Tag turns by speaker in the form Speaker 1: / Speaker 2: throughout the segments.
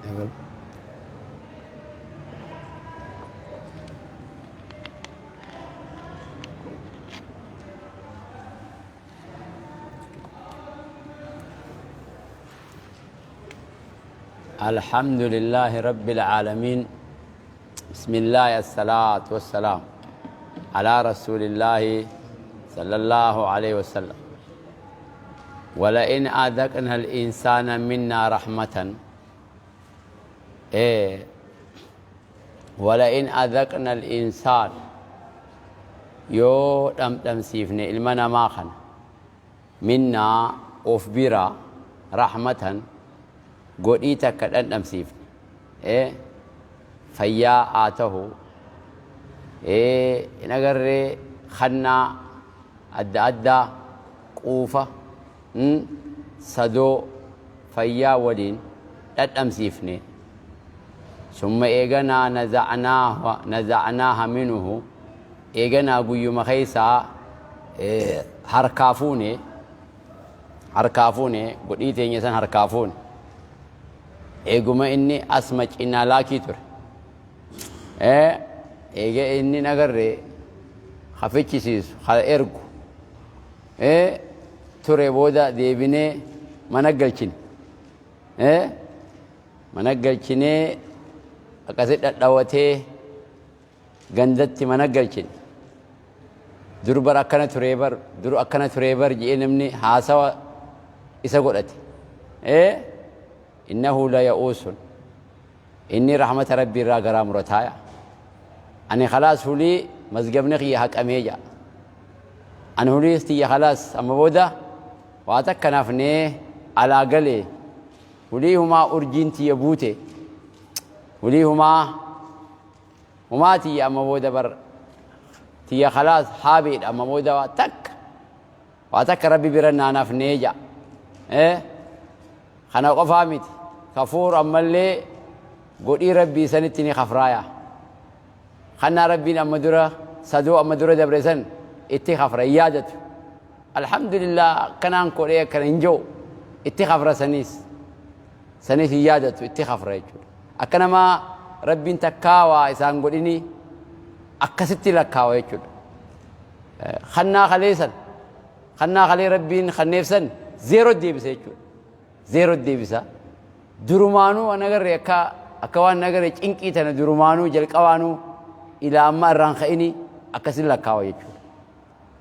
Speaker 1: الحمد لله رب العالمين، بسم الله، الصلاة والسلام على رسول الله صلى الله عليه وسلم. ولئن أذقنا الإنسان منا رحمة إيه ولئن أذقنا الإنسان، yoo dhamdhamsiifne ilma namaa kana، منا، of bira، رحمة، godhii takka dhandhamsiifne, fayyaa haa tahu, hin agarree, kannaa adda addaa, quufa, sadoo fayyaa waliin dhandhamsiifne، ثم eeganaa نزعناها منه، eeganaa guyyuma keeysaa harkaa fuune, harkaa fuune, godhii teenya san harkaa fuune, eeguma inni asma cinaa laakii ture, eega inni agarree hafichisiisu ha ergu ture, booda deebinee mana galchine, mana galchinee akkasi dhadhawatee gandatti mana galchine. Dur bar akkana turee bar, dur akkana turee bar jedhee namni haasawa isa godhate. إنه ليئوس، inni rahmata Rabbii irraa garaa murataaya. Ani خلاص hulii mazgabni kiyya haqamee jaa, ani hulii tiyya خلاص amma booda waa takka nafnee alaa galee, hulii humaa urjiin tiyya buute, hulii humaa humaa tiyya amma booda bar tiyya خلاص haabeedha, amma booda waa takka, waa takka Rabbi bira naa nafnee jaa. Kana qofaa miti, كفور، ammallee godhii Rabbii sanitti ni kafraaya. Kannaa Rabbiin amma dura sadoo amma dura dabre san itti kafra, hin yaadatu. الحمد لله akkanaan kodhee akkana hin jiru, itti kafra. Sanis hin yaadatu, itti kafra jechuudha. Akka namaa Rabbiin takkaa waa isaan godhini akkasitti lakkaawa jechuudha. Kannaa kalee san, kannaa kalee Rabbiin kanneef san zero deebisa jechuudha. Zero deebisa. Durumaanuu waan agarre akka waan agarre cinqii tana durumaanuu jalqabaanuu ilaa amma irraan ka'ini akkasin lakkaawa jechuudha.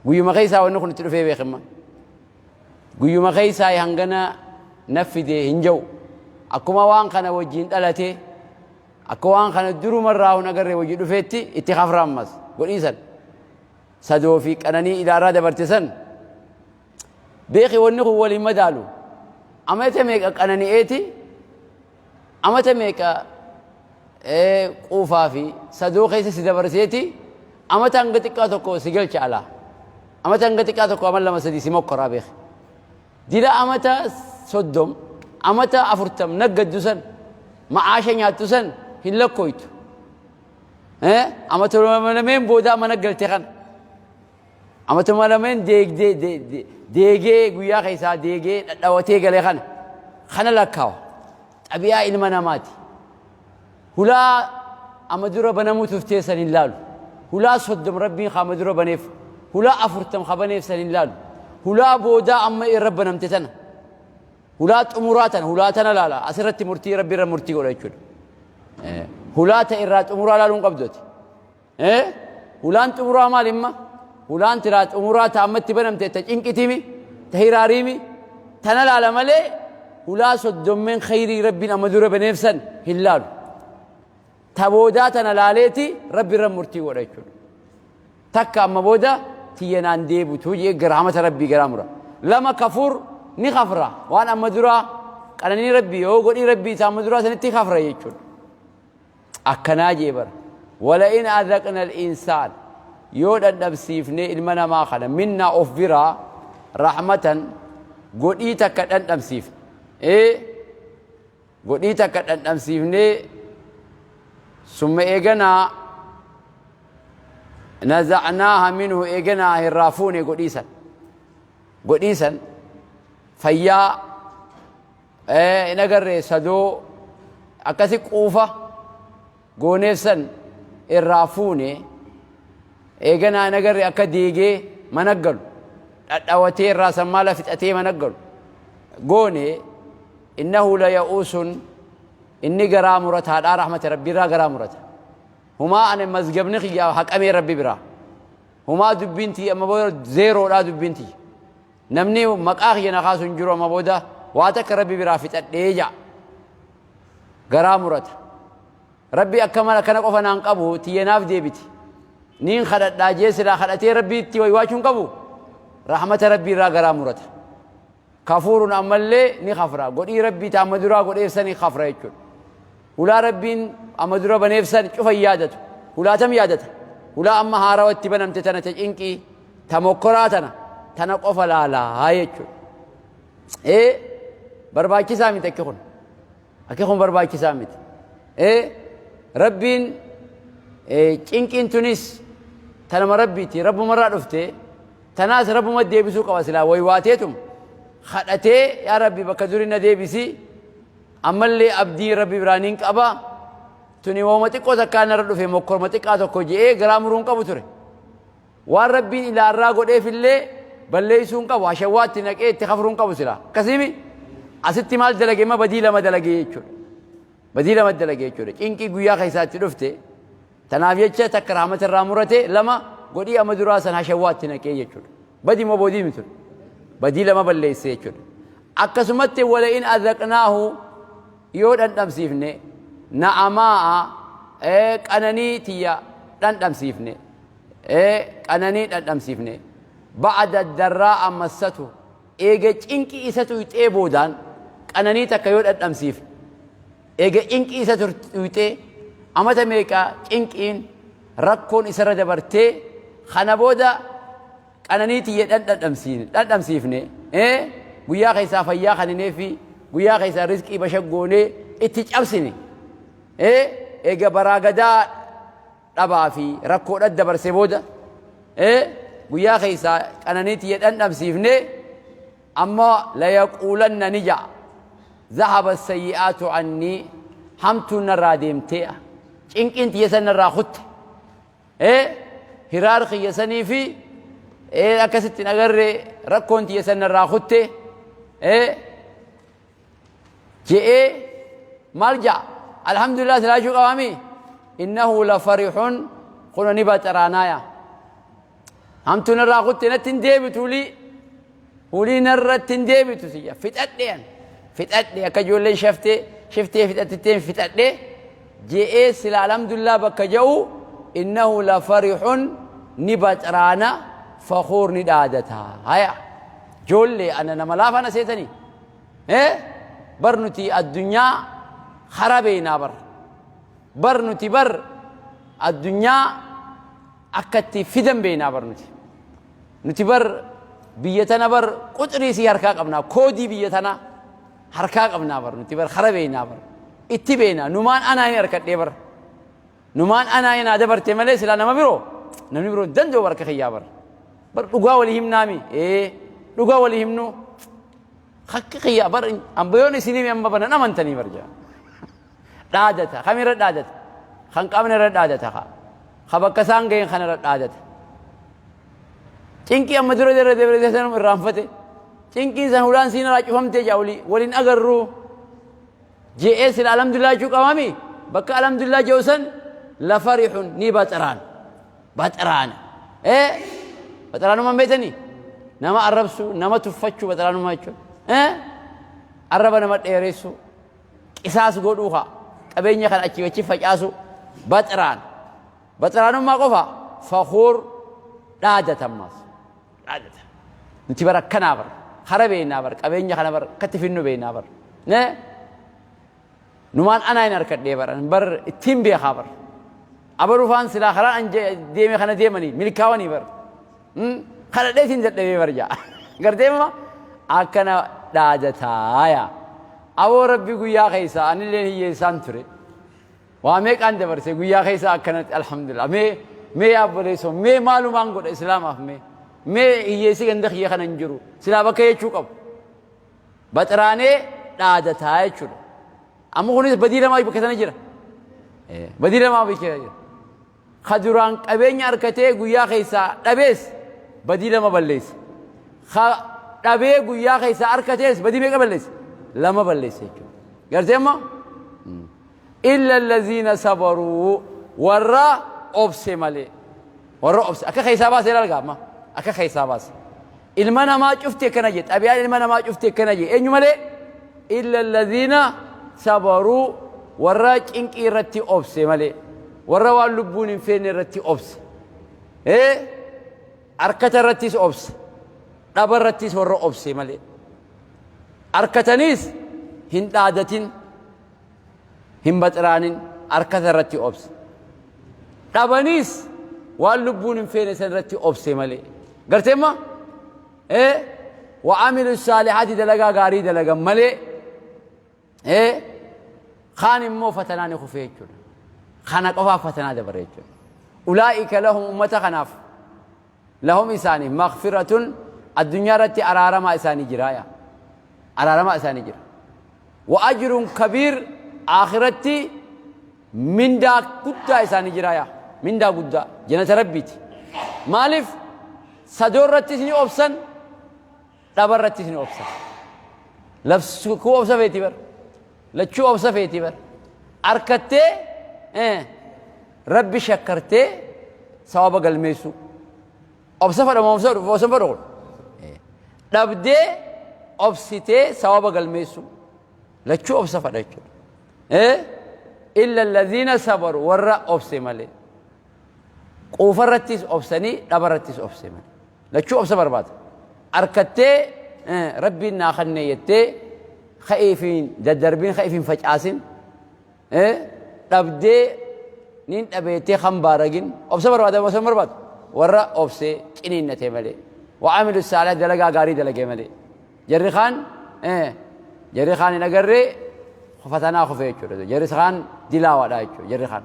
Speaker 1: Guyyuma keessaa wanni kun itti dhufee beekama. Guyyuma keessaa hangana naffidee hin jiru. Akkuma waan kana wajjin dhalatee, akka waan kana durumarraa hun agarre wajjin dhufeetti itti kafra ammas godhiisan. Sadoo fi qananii ilaarraa dabarte san beeki, wanni kun waliin madaalu. Amata meeqa qanani'eeti, amata meeqa quufaa fi sadoo keessa si dabarseeti, amata hanga xiqqaa tokko si galcha alaa. Amata hanga xiqqaa tokko, ama 2 3 si mokkoraa beeki. Dila amata 30, amata 40 naggaddu san, ma'aasha nyaattu san hin lakkooytu. Amata lameen boodaa mana galte kana. Amatuma lameen deegee, guyyaa keessaa deegee dhadhawatee galee kana lakkaawa. Xabi'aa ilma namaati. Hulaa amma dura banamuu tuftee san hin laalu. Hulaa 30 Rabbiin amma dura baneef, hulaa 40 ka baneef san hin laalu. Hulaa boodaa amma irra banamte tana. Hulaa xumuraa tana, hulaa tana laala. Asirratti murtii Rabbi irra murtii godha jechuudha. Hulaa ta'e irraa xumuraa laaluu hin qabdu ati. Hulaan xumuraa maal imma? Hulaan tiraa xumuraa ta ammatti banamte ta cinqitiimi, ta hiraariimi, tana laala malee hulaa soddommeen khayrii Rabbiin amma dura baneef san hin laalu. Ta boodaa tana laaleeti Rabbi irra murtii godha jechuudha. Takka amma booda tiyya naan deebitu jee rahmata Rabbii garaa mura. Lama, كفور، ni kafra. Waan amma duraa qananii Rabbii yoo godhii Rabbii isa amma duraa sanitti kafra jechuudha. Akkanaa jee bara. ولئن أذقنا الإنسان، yoo dhandhamsiifnee ilma namaa kana، منا، of biraa، رحمة، godhii takka dhandhamsiifne. Godhii takka dhandhamsiifnee، ثم eeganaa نزعناها منه، eeganaa irraa fuune godhii san. Godhii san, fayyaa, hin agarree, sadoo. Akkasi quufa gooneef san irraa fuune. Eeganaa hin agarre akka deegee mana galu, dhadhawatee irraa sammaala fixatee mana galu goone. Innahu la ya'uusun, inni garaa murataadhaa, rahmata Rabbiirraa garaa murata. Humaa ani mazgabni kiyya haqamee Rabbi biraa, humaa dubbiin tiyya amma booda zeeroodhaa, dubbiin tiyya namni maqaa kiyya na kaasu hin jiru, amma booda waa takka Rabbi biraa fixadhee ja'a garaa murata. Rabbi akka mala kana qofa naan qabu, tiyya naaf deebiti, niin kadhadhaa jee silaa kadhatee Rabbi itti waywaachuu hin qabu. Rahmata Rabbi irraa garaa murata. Kafuurun, ammallee ni kafra. Godhii Rabbii ta amma duraa godheef sani kafra jechuudha. Hulaa Rabbiin amma dura baneef san cufa hin yaadatu. Hulaa tam yaadata? Hulaa amma haarawa itti banamte tana, ta cinqii, ta mokkoraa tana, tana qofa laalaa jechuudha. Ee, barbaachisaa miti akki kun. Akki kun barbaachisaa miti. Ee, Rabbiin cinqiin tunis tanama Rabbiiti, Rabbumarraa dhufte. Tanaas Rabbuma deebisuu qaba silaa waywaateetum kadhatee, yaa Rabbi, bakka duri na deebisi, ammallee abdii Rabbi biraa nin qaba, tuni wooma xiqqoo takkaa narra dhufe, mokkorma xiqqaa tokko je'ee garaa muruu hin qabu ture. Waan Rabbiin ilaarraa godheefillee balleessuu hin qabu, hashawwaa itti naqee itti kafruu hin qabu silaa. Akkasiimi asitti maal dalage? Ma badii lama dalage jechuudha. Badii lama dalage jechuudha. Cinqii guyyaa keessaa itti dhufte tanaaf jecha takka rahmata irraa murate, lama godhii amma duraa san hashawwaa itti naqee jechuudha. Badii moo boodii miti? Badii lama balleesse jechuudha. Akkasumatti wala in azaqnaahu, yoo dhandhamsiifne, na'amaa'a, qananii tiyya dhandhamsiifne, qananii dhandhamsiifne, ba'ada darraa'a massatu, eega cinqii isa tuyxee boodaan qananii takka yoo dhandhamsiifne, eega cinqii isa tuyxee, amata meeqa cinqiin rakkoon isarra dabartee, kana booda qananii tiyya dhandhamsiifne, guyyaa keessaa fayyaa kanineefi, guyyaa keessaa rizqii bashaggoonee itti cabsine, eega baraa gadaa dhabaa fi rakkoodha dabarse booda, guyyaa keessaa qananii tiyya dhandhamsiifne, amma layaquulanna, ni ja'a, zahaba sayyi'aatu annii, hamtuun narraa deemtee, cinqiin tiyya san narraa kutte, hiraar kiyya sanii fi akkasitti hin agarre, rakkoon tiyya san narraa kutte je'ee maal ja'a? Alhamdulillah silaachuu qabaami. Innahu la farihun, kuno ni baxaraanaaya, hamtuun narraa kutte, natti hin deebitu, hulii hulii narratti hin deebitu, siyya fixadhe, an fixadhe, akka ijoolleen shaftee shiftee fixattitteen fixadhe je'ee sila alhamdulillah bakka ja'u, innahu la farihun, ni baxraana, fakuur, ni dhaadata. Haya ijoollee, ana nama laafaa na seetanii? Bar nuti addunyaa kara beeynaa, bar nuti bar addunyaa akka itti fidan beeynaa, bar nuti bar biyya tana bar quxrii sii harkaa qabnaa, koodii biyya tana harkaa qabnaa, bar nuti bar kara beeynaa, bar itti beeynaa, numaan anaa hin harkadhee, bar numaan anaa hin dabarte malee silaa nama biroo, namni biroo hin danda'u barka kiyyaa. Bar dhugaa walii himnaami? Ee, dhugaa walii himnu. Hakki kiyya bar ambayoon isinii amma banan amantanii bar jaa dhaadata. Kamirra dhaadata? Kan qabne irra dhaadata, ka bakka isaan gahin kana irra dhaadata. Cinqii amma dura irra dabre sanum irraanfate. Cinqiin san hulaan siin irraa cufamtee jaa, walii waliin agarruu je'ee sila alhamdulillah jechuu qabami. Bakka alhamdulillah jedhu san lafarihun, ni baxaraan baxaraana. Ee, baxaraanummaan beektanii? Nama arrabsuu, nama tuffachuu baxaraanummaa jechuudha. Ee, arraba nama dheeressuu, qisaas godhuu, haa qabeenya kan achii achi facaasu baxaraan. Baxaraanummaa qofa, fakuur, dhaadatammaas dhaadata. Nuti bara akkanaa, bar kara beeynaa, bar qabeenya kana bar akkatti finnu beeynaa, bar ne numaan anaa hin harkadhee, bar bar ittiin beekaa, bar abaluu faan silaa karaa an deeme kana deemanii milkaawanii, bar kadhadheetiin dadhabee bar jaa. Gartee ma akkana dhaadataaya. Aboo Rabbi, guyyaa keessa anilleen hiyyeessaan ture, waa meeqaan dabarse, guyyaa keessa akkanatti alhamdulillah. Mee mee yaa obboleessoo, mee maalumaan godha islaamaaf? Mee mee hiyyeessi ganda kiyya kana hin jiru silaa bakka jechuu qabu. Baxiraanee dhaadataa jechuudha. Amma kunis badii lamaa bakka sana jira. Badii lamaa bakka jira. Ka duraan qabeenya harkatee guyyaa keessaa dhabees badii lama balleessa. Ka dhabee guyyaa keessaa harkatees badii meeqa balleessa? Lama balleessa jechuudha. Gartee amma? Illa allaziina sabaruu warra obse malee. Warra obse akka keessaa baase ilaali amma akka keessaa baase. Ilma namaa cufti akkana jee xabiyaan ilma namaa cufti akkana jee eenyu malee illa allaziina sabaruu warra cinqii irratti obse malee warra waan lubbuun hin feene irratti obse. Ee arkata irrattis obse dhaba irrattis warra obse malee. Arkataniis hin dhaadatin hin baxiraanin arkata irratti obse. Dhabaniis waan lubbuun hin feene san irratti obse malee. Gartee immoo ee wa'amilu saalihaati dalagaa gaarii dalagan malee ee kaan immoo fatanaa ni kufee jechuudha. Kana qofaaf fatanaa dabare jechuudha. Ulaa'ika lahum ummata kanaaf lahum isaaniif maghfiratun addunyaa irratti araaramaa isaanii jira yaa. Araaramaa isaanii jira. Wa ajrun kabiir akhiratti mindaa guddaa isaanii jira yaa. Mindaa guddaa jannata rabbiiti. Maaliif sadoo irrattis ni obsan dhaba irrattis ni obsan. Lafsu kuu obsa feeti bar. Lachuu obsa feeti bar. Arkattee rabbi shakkartee sawaba galmeessuu. Obsa fadha moo obsa obsa fadhu kun? Dhabdee obsitee sawaba galmeessuu. Lachuu obsa fadha jechuudha. Illa alladhiina sabaru warra obse malee. Quufa irrattis obsanii dhaba irrattis obse malee. Lachuu obsa barbaada. Arkattee rabbiin naa kannee jettee ka'iifiin daddarbin ka'iifiin facaasin dhabdee niin dhabeettee kan baaragin obsa barbaada obsa hin barbaadu. Warra obsee ciniinnate malee. Wa'amilu saalih dalagaa gaarii dalage malee. Jarri kaan jarri kaan hin agarree fatanaa kufee jechuudha. Jarri kaan dilaawaadha jechuudha jarri kaan.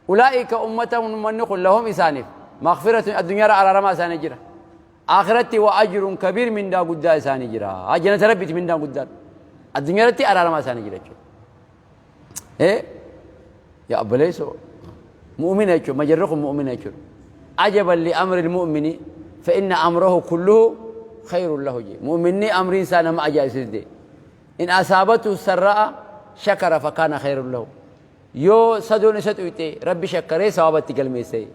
Speaker 1: Ulaa'ika ummata ummanni kun lahum isaaniif maghfiratun addunyaarra araaramaa isaanii jira. Akhiratti wa ajrun kabiir mindaa guddaa isaanii jira. Jannata rabbiiti mindaan guddaan. Addunyaarratti araaramaa isaanii jira jechuudha. Eh yaa obboleessoo mu'mina jechuudha majarri kun mu'mina jechuudha. Ajaban li amri mu'mini fa inna amrahu kulluhu khayrun lahu jee. Mu'minni amriin isaa nama ajaa'ibsiisde. In asaabatu sarra'a shakara fakkaana khayrun lahu. Yoo sadoon isa xuyxe Rabbi shakkaree sawaaba itti galmeesse.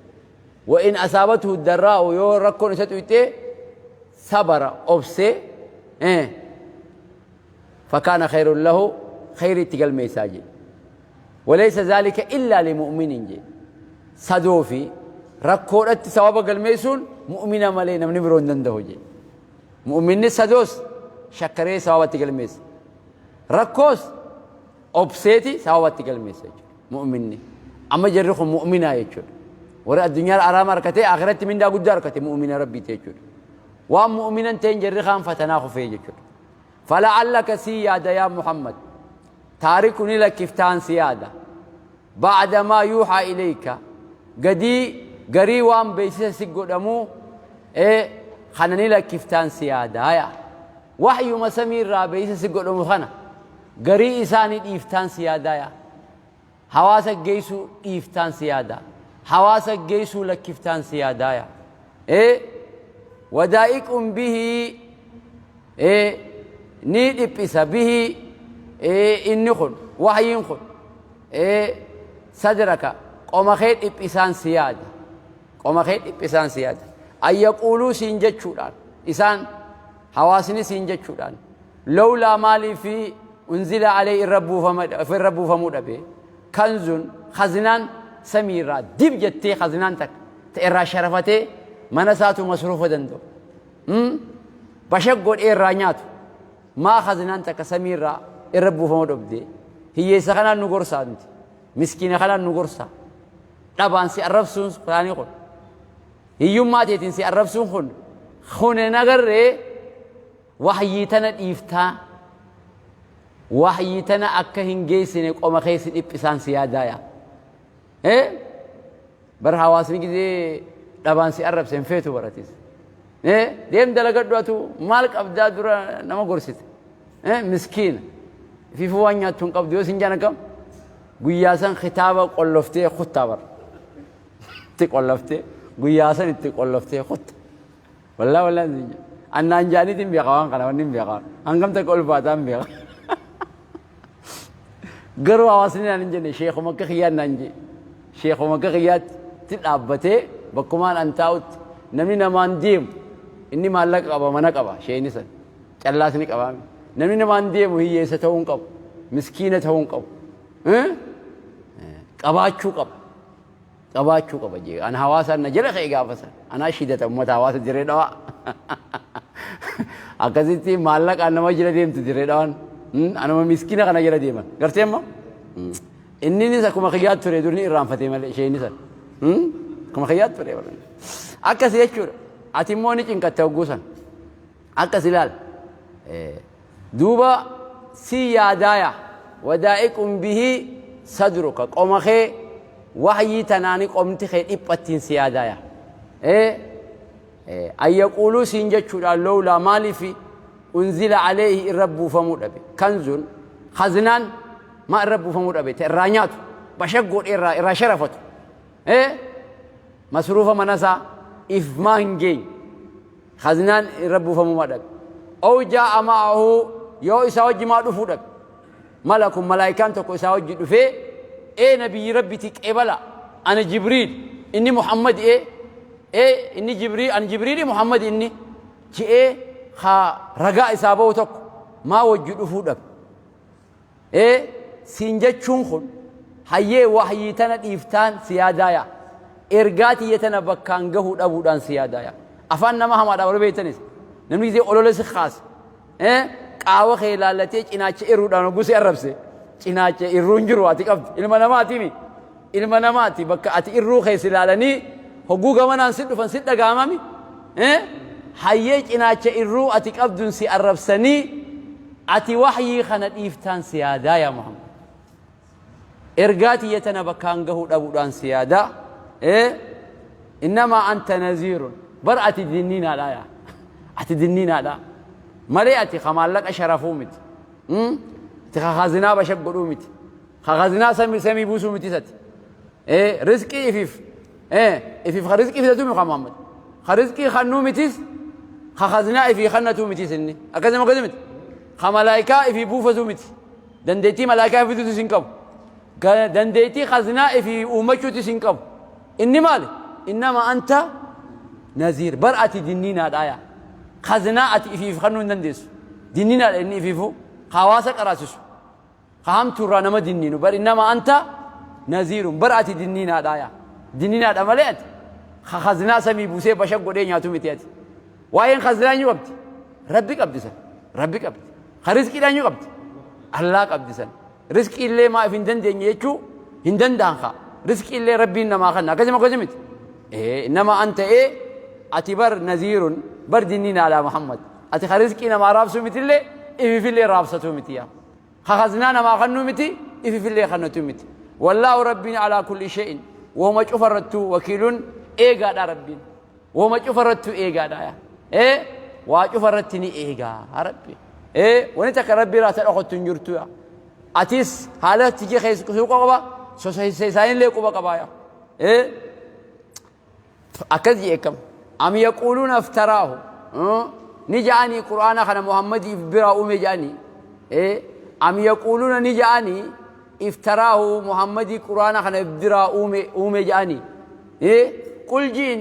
Speaker 1: Wa in asaabathu darraa'u yoo rakkoon isa xuyxe sabara obsee fakaana khayrun lahu khayrii itti galmeessaa jedhe. Walaysa zaalika illaa limu'minin jedhe. Sadoo fi rakkoodhatti sawaaba galmeessuun mu'mina malee namni biroo hin danda'u jedhe. Mu'minni sadoos shakkaree sawaaba itti galmeessa. Rakkoos obseeti sababa itti galmeessa jechuudha. Mu'minni. Amma jarri kun mu'minaa jechuudha. Warri addunyaa araama harkatee akhiratti mindaa guddaa harkate mu'mina rabbiiti jechuudha. Waan mu'minan ta'in jarri kaan fatanaa kufee jechuudha. Fala'allaka sii yaada yaa Muhammad. Taariku ni lakkiftaan si yaada. Ba'da maa yuuxaa ilayka. Gadii garii waan beeksisa si godhamuu kana ni lakkiftaan si yaada yaa. Wahyuma samii irraa beeksisa si godhamu kana. Garii isaa ni dhiiftaan si yaadaa yaa. Hawaasa geessuu dhiiftaan si yaadaa. Hawaasa geessuu lakkiftaan si yaadaa yaa. Ee wadaa'iqun bihii ee ni dhiphisa bihii ee inni kun wahyiin kun ee sadraka qoma kee dhiphisaan si yaada. Qoma kee dhiphisaan si yaada. Ayyaquuluu siin jechuudhaan isaan hawaasni siin jechuudhaan Lowlaa maaliifi unzila aleyhi irra buufama irra buufamuu dhabe kanzun khazinaan samii irraa dib jettee khazinaan takka ta irraa sharafatee mana isaatu masruufa danda'u bashaq godhee irraa nyaatu maa khazinaan takka samii irraa irra buufamuu dhabde hiyyeessa kanaan nu gorsaa nuti miskiina kanaan nu gorsaa dhabaan si arrabsuun isaanii kun hiyyummaa teetiin si arrabsuun kun kun hin agarree Wahyii tana dhiiftaa wahyii tana akka hin geessine qoma kee si dhiphisaan si yaadaaya. Eh? Bar hawaasni gizee dhabaan si arrabse hin feetu baratis. Eh? Deem dalagadhu atu maal qabdaa dura nama gorsite. Eh? Miskiina. Ifiifuu waan nyaattu hin qabdu yoo sin jaan akkam? Guyyaa san kitaaba qolloftee kuttaa bara. Itti qolloftee guyyaa san itti qolloftee kutta. Wallaa wallaa sin jaa. Annaan jaaniitiin beeka waan kana wanni hin beeka. Hangam takka ulfaataa hin beeka. Garuu hawaasni naan hin jenne sheekuma akka kiyyaan naan jee. Sheekuma akka kiyyaatti dhaabbatee bakkumaan an taa'utti namni namaan deemu inni maallaqa qaba mana qaba sheeyni san. Callaas ni qabaame. Namni namaan deemu hiyyeessa ta'uu hin qabu. Miskiina ta'uu hin qabu. Qabaachuu qaba. Qabaachuu qaba jee. An hawaasaan na jala ka'e gaafa san. Anaa shidata uummata hawaasa dirree dhawaa. Akkasitti maallaqaan nama jala deemtu dirree dhawaan. Anuma miskiina kana jala deeman. Gartee amma? Inninis akkuma kiyyaatti ture dur ni irraanfatee malee isheenis san. Akkuma kiyyaatti ture. Akkasi jechuudha. Ati immoo ni cinqatte hogguu san. Akkas ilaal. Duuba si yaadaaya wadaa'iqun bihi sadruka qoma kee wahyii tanaani qomti kee dhiphattiin si yaadaaya. An yaquuluu siin jechuudhaan lowlaa maaliifi unzila aleehi irra buufamuu dhabe kanzun khaznaan maa irra buufamuu dhabe ta irraa nyaatu bashag godhee irraa sharafatu. Masruufa mana isaa if maa hin geenye. Khaznaan irra buufamuu maa dhabe. Ow jaa'a ma'ahu yoo isaa wajji maa dhufuu dhabe. Malakun malaayikaan tokko isaa wajji dhufee ee nabiyyi rabbiti qeebala ana jibriil inni muhammad ee ee inni jibriil ani jibriili muhammad inni je'ee haa ragaa isaa bahu tokko maa wajji dhufuu dhabe. Ee siin jechuun kun hayyee wahyii tana dhiiftaan si yaadaaya. Ergaa tiyya tana bakkaan gahuu dhabuudhaan si yaadaaya. Afaan nama hamaadha warra beektanis. Namni gisee olola si kaase. Ee qaawa kee laallatee cinaacha irruudhaan hogguu si arrabse. Cinaacha irruun jiru ati qabdi. Ilma namaati mi? Ilma namaati bakka ati irruu kee si laalanii hogguu gamanaan si dhufan si dhagaamami. Ee hayyee cinaacha irruu ati qabduun si arrabsanii Ati wahyii kana dhiiftaan si yaadaa yaa Muhammad. Ergaa tiyya tana bakkaan gahuu dhabuudhaan si yaadaa. Ee innamaa anta naziirun. Bar ati dinniinaadha yaa. Ati dinniinaadha. Malee ati ka maallaqa sharafuu miti. Ati ka khazinaa bashaq godhuu miti. Ka khazinaa samii samii buusuu miti ati. Ee rizqii ifiif. Ee ifiif ka rizqii fidatuu miti ka Muhammad. Ka rizqii kannuu mitis ka khazinaa ifii kannatuu mitis inni. Akkasuma akkasuma miti. Ka malaayikaa ifii buufatuu miti. Dandeettii malaayikaa fiduutis hin qabu. Dandeettii khazinaa ifii uummachuutis hin qabu. Inni maali? Innama anta naziir. Bar ati dinniinaadhaa yaa. Khazinaa ati ifiif kannuu hin dandeessu. Dinniinaadha inni ifiifuu. Hawaasa qaraasisu. Ka hamtuurraa nama dinniinu bar innama anta naziirun bar ati dinniinaadha yaa dinniinaadha malee ati ka khazinaa samii buusee bashaq godhee nyaatu miti ati waa'een khazinaa eenyu qabdi rabbi qabdi san rabbi qabdi ka rizqiidha eenyu qabdi allaa qabdi san rizqii illee maa if hin dandeenye jechuu hin danda'an ka rizqii illee rabbiin namaa kanna akkasuma akkasii miti ee nama anta ee ati bar naziirun bar dinniinaadha muhammad ati ka rizqii namaa raabsuu mitillee ififillee raabsatuu miti yaa Ka khaznaa namaa kannuu miti, ififillee kannatuu miti. Wallaahu Rabbiin alaa kulli shay'in wahuma cufa irrattuu wakiilun eegaadha Rabbiin. Wahuma cufa irrattuu eegaadha yaa. Ee waa cufa irratti ni eegaa Rabbi. Ee wani takka Rabbi irraa ta dhokattu hin jirtu yaa. Atis haala tiyya keessa quba qaba, sosohisa isaanillee quba qabaa yaa. Ee Akkas je'e akkam. Am yaquuluuna iftaraahu. Ni ja'anii Qur'aana kana Muhammadiif biraa uume ja'anii. Am yaquuluuna ni ja'anii iftaraahu Muhammadii Qur'aana kana biraa uume uume ja'anii. Qul ji'in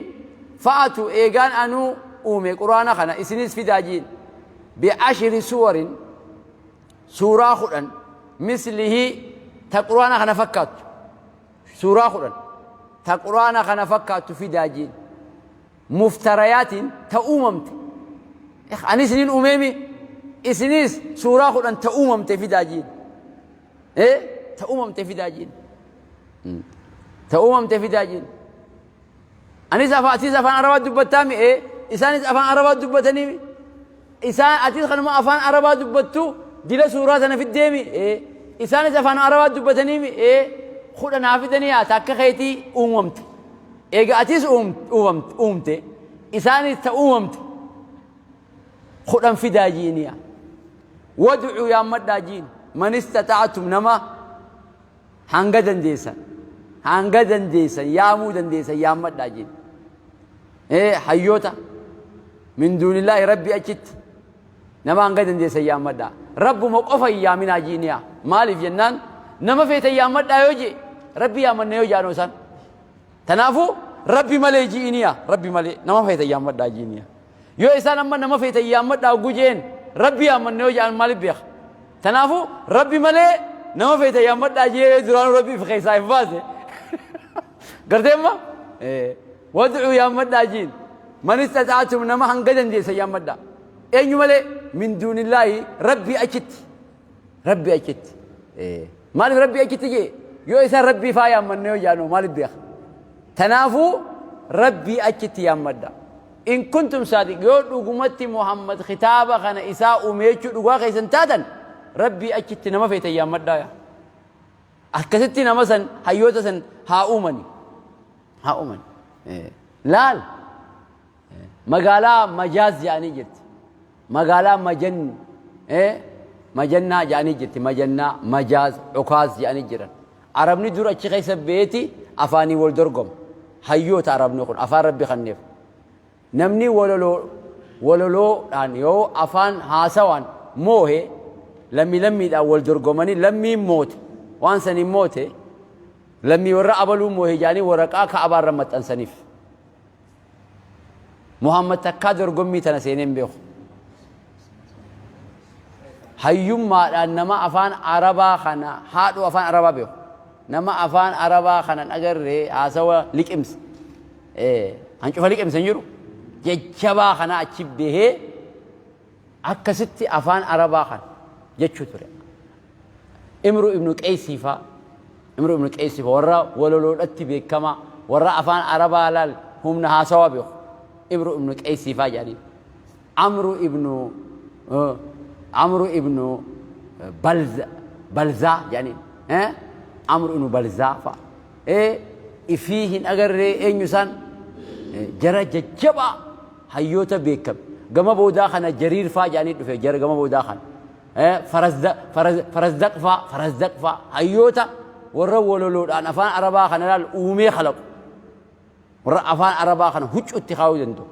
Speaker 1: fa'atu eegaan anuu uume Qur'aana kana isinis fidaa ji'in. Bi'ashri suwarin suuraa 10 mislihi ta Qur'aana kana fakkaattu. Suuraa 10 ta Qur'aana kana fakkaattu fidaa jiin. Muftarayaatiin ta uumamte. Ani isiniin uumeemi isinis suuraa 10 ta uumamte fidaa jiin. Ta uumamte fidaa jiin. Ta uumamte fidaa jiin. Anis afaan atis afaan Arabaa dubbattaa mi? Ee isaanis afaan Arabaa dubbatanii mi? Isaan atis kanuma afaan Arabaa dubbattu dila suuraa sana fiddee mi? Ee isaanis afaan Arabaa dubbatanii mi? Ee 10 haa fidanii haa takka keetii uumamte. Eega atis uumte isaanis ta uumamte 10 fidaa jiiniya. Wad'u yaammadhaa jiin. Man istaxa'tum, nama hanga dandeessan, hanga dandeessan yaamuu dandeessan yaammadhaa jeen. Hayyoota min duunillaahi, Rabbi achitti nama hanga dandeessan yaammadhaa. Rabbuma qofa hin yaaminaa jiiniyaa. Maaliif jennaan, nama feetan yaammadhaa yoo jee, Rabbi yaammanna yoo jaanoo isaan. Tanaafuu Rabbi malee ji'iniya, Rabbi malee nama feetan yaammadhaa ji'iniya. Yoo isaan amma nama feetan yaammadhaa hogguu jeen, Rabbi yaammanna yoo jedhan maaliif beeka? Tanaafuu Rabbi malee nama feetan yaammadhaa jee duraanuu Rabbi if keessaa if baase. Gartee amma wad'uu yaammadhaa jiin. Man istaxaatum, nama hanga dandeessan yaammadhaa. Eenyu malee? Min duunillaahi, Rabbi achitti. Rabbi achitti. Maaliif Rabbi achitti jee? Yoo isaan Rabbii faa yaammanne yoo jaanoo maaliif beeka? Tanaafuu Rabbii achitti yaammadha. In kuntum saadiq, yoo dhugumatti Muhammad kitaaba kana isaa uume jechuu dhugaa keessan taatan, Rabbii achitti nama feetan yaammadhaa yaa. Akkasitti nama san, hayyoota san haa uumani. Haa uumani. Laal. Magaalaa Majaaz jedhanii jirti. Magaalaa Majan Majannaa jedhanii jirti. Majannaa, Majaaz, Cukaaz jedhanii jiran. Arabni dur achi keessa beeti afaanii wal dorgoma. Hayyoota Arabni kun afaan Rabbi kanneef. Namni walaloo walaloodhaan yoo afaan haasawaan moohe, lammii lammiidhaan wal dorgomanii lammiin moote, waan saniin moote, lammii warra abaluu moohe jedhanii waraqaa ka'abaarra maxxansaniif. Muhammad takkaa dorgommii tana seenee hin beeku. Hayyummaadhaan nama afaan Arabaa kana haadhu afaan Arabaa beeku. Nama afaan Arabaa kana hin agarree haasawa liqimsa. Hancufa liqimsa hin jiru. Jajjabaa kana achi bahee akkasitti afaan Arabaa kana jechuu ture. Imru ibnu Qeysii faa, Imru ibnu Qeysii faa, warra waloloodhatti beekamaa, warra afaan Arabaa laal humna haasawaa beeku. Imru ibnu Qeysii faa jedhaniin. Amru ibnu Amru ibnu Balza Balzaa jedhaniin. Amru ibnu Balzaa faa. Ifii hin agarree eenyu isaan jara jajjabaa hayyoota beekame. Gama boodaa kana Jariir faa jedhanii dhufe jara gama boodaa kana. Farazdaq faa, Farazdaq faa, hayyoota warra wololoodhaan afaan Arabaa kana laal uumee kalaqu. Warra afaan Arabaa kana huccuutti kaa'uu danda'u.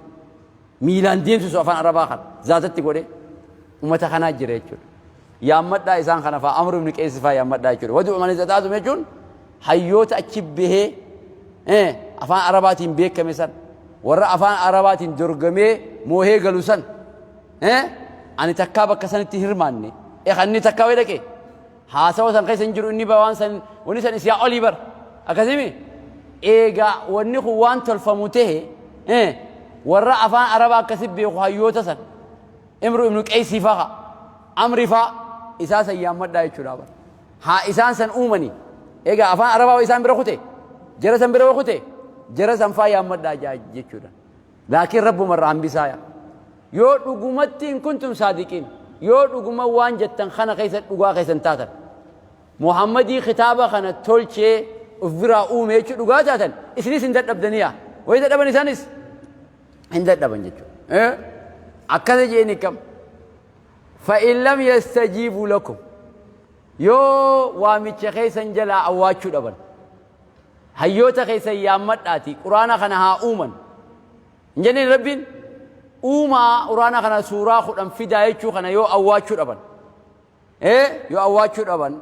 Speaker 1: Miilaan deemsisu afaan Arabaa kana zaatatti godhee ummata kanaa jira jechuudha. Yaammadhaa isaan kana faa, Amru ibn Qees faa yaammadhaa jechuudha. Waduu man istata'tum jechuun hayyoota achi bahee afaan Arabaatiin beekame san, warra afaan Arabaatiin dorgomee moohee galu san. Ani takkaa bakka sanitti hin hirmaanne. Kan inni takkaa wayi dhaqe haasawa san keessa hin jiru, inni waan san, wanni san isyaa olii bar akkasimi. Eega wanni kun waan tolfamu tahe, warra afaan Arabaa akkasi beeku, hayyoota san, Imru ibnu Qeysii faa, Amri faa, isaa san yaammadhaa jechuudha bar. Haa isaan san uumani. Egaa afaan Arabaa isaan bira kute, jara san bira kute, jara san faa yaammadhaa jechuudha. Laakiin Rabbuma irraa hambisaa yaa. Yoo dhugumatti, in kuntum saadiqiin, yoo dhuguma waan jettan kana keessa dhugaa keessan taatan, Muhammadii kitaaba kana tolchee of biraa uume jechuu dhugaa taatan, isinis hin dadhabdaniya. Wayi dadhaban, isaanis hin dadhaban jechuudha. Akkana jeeni kam. Fa'in lam yastajiibuu lakum, yoo waamicha keessan jalaa awwaachuu dhaban, hayyoota keessan yaammadhaati quraana kana haa uuman hin jenneen Rabbiin, uumaa quraana kana suuraa 10 fidaa jechuu kana yoo awwaachuu dhaban, yoo awwaachuu dhaban,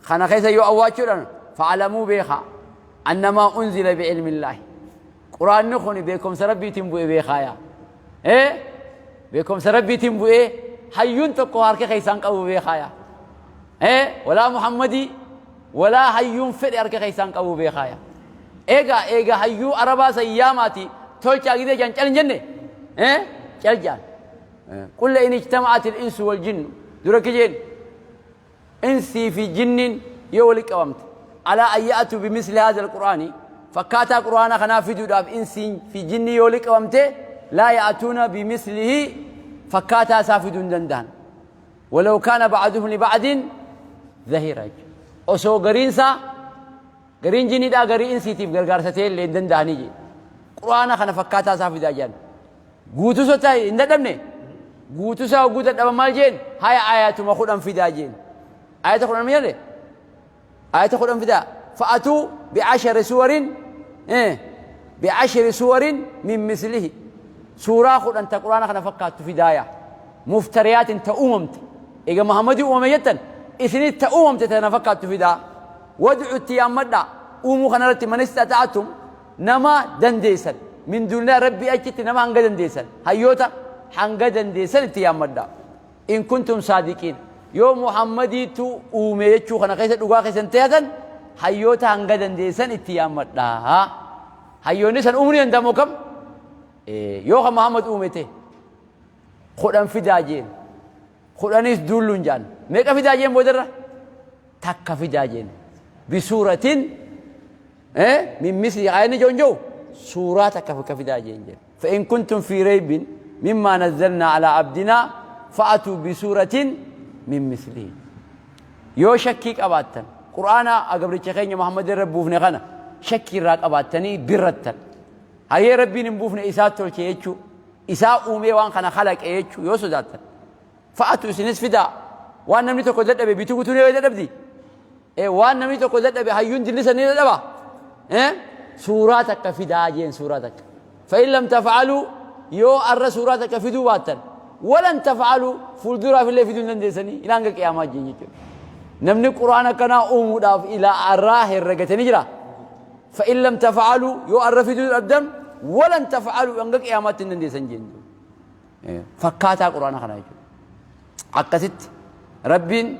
Speaker 1: kana keessa yoo awwaachuu dhaban, fa'alamuu, beekaa, annamaa unzila bi'ilmillaahi, quraanni kun beekumsa Rabbiitiin bu'e beekaaya. Beekumsa Rabbiitiin bu'ee hayyuun tokko harka keessaan qabu beekaaya. Walaa Muhammadii walaa hayyuun fedhe harka keessaan qabu beekaaya. Egaa hayyuu Arabaa san yaamaati tolchaa gidee jaan cal hin jenne, cal jaan. Qul in ijtama'at al-insu wal jinnu, dura kijeen insii fi jinniin yoo walitti qabamte, alaa an ya'atu bimisli haadha al-qur'aani, fakkaataa qur'aana kanaa fiduudhaaf insiin fi jinnii yoo walitti qabamte, laa ya'atuuna bimislihi, fakkaataa isaa fiduu hin danda'an, walaw kaana ba'aduhum li ba'din zahira jechuudha. Osoo gariin isaa gariin jinniidhaa garii insiitiif gargaarsa ta'e illee hin danda'anii jedhe. Qur'aana kana fakkaataa isaa fidaa jedhan. Guutuu sotaa hin dadhabne. Guutuu isaa hogguu dadhaban maal jeen? Haya, ayatuma 10 fidaa jeen. Ayata 10 jedhe, ayata 10 fidaa. Fa'atuu bi'ashari suwarin, bi'ashri suwarin min mislihi, suuraa 10 ta Qur'aana kana fakkaattu fidaaya, muftariyaatin, ta uumamte. Eega Muhammadii uumame jettan, isinis ta uumamte tana fakkaattu fidaa. Wad'u, itti yaammadhaa uumuu kanarratti, man istaxa'atum, nama dandeessan, min duunillah, Rabbii achitti nama hanga dandeessan, hayyoota hanga dandeessan itti yaammadhaa, in kuntum saadiqiin, yoo Muhammadiitu uume jechuu kana keessa dhugaa keessan tehatan, hayyoota hanga dandeessan itti yaammadhaa. Hayyoonni san uumuu ni danda'amu kam yoo kan Muhammad uume ta'e? 10 fidaa jeen. 10s duulluun jaan. Meeqa fidaa jeen boodarra? Takka fidaa jeen. Bisuuratin min misli ayanni joon jou suuraa takka fidaa jeen jeen. فإن كنتم في ريب مما نزلنا على عبدنا فأتوا بسورة من مثله. Yoo shakkii qabaattan, Qur'aana gabricha keenya Muhammad irra buufne kana shakkii irraa qabaattanii birrattan, hayyee Rabbiin hin buufne, isaa tolche jechuu, isaa uumee waan kana kalaqe jechuu yoo sodaattan, فأتوا, isinis fidaa. Waan namni tokko dadhabe bituu gutuu ni dadhabdi. Waan namni tokko dadhabe hayyuun dillisa ni dadhaba. Suuraa takka fidaa jeen, suuraa takka. فإن لم تفعلوا, yoo arra suuraa takka fiduu baattan, ولن تفعلوا, fuulduraaf illee fiduu hin dandeessanii ilaa hanga qiyaamaa jeen jechuudha. Namni Qur'aana akkanaa uumuudhaaf ilaa arraa herregatanii jira. فإن لم تفعلوا, yoo arra fiduu dhabdan, ولن تفعلوا, hanga qiyaamaatti hin dandeessan jeen. Fakkaataa Qur'aana kanaa jechuudha. Akkasitti Rabbiin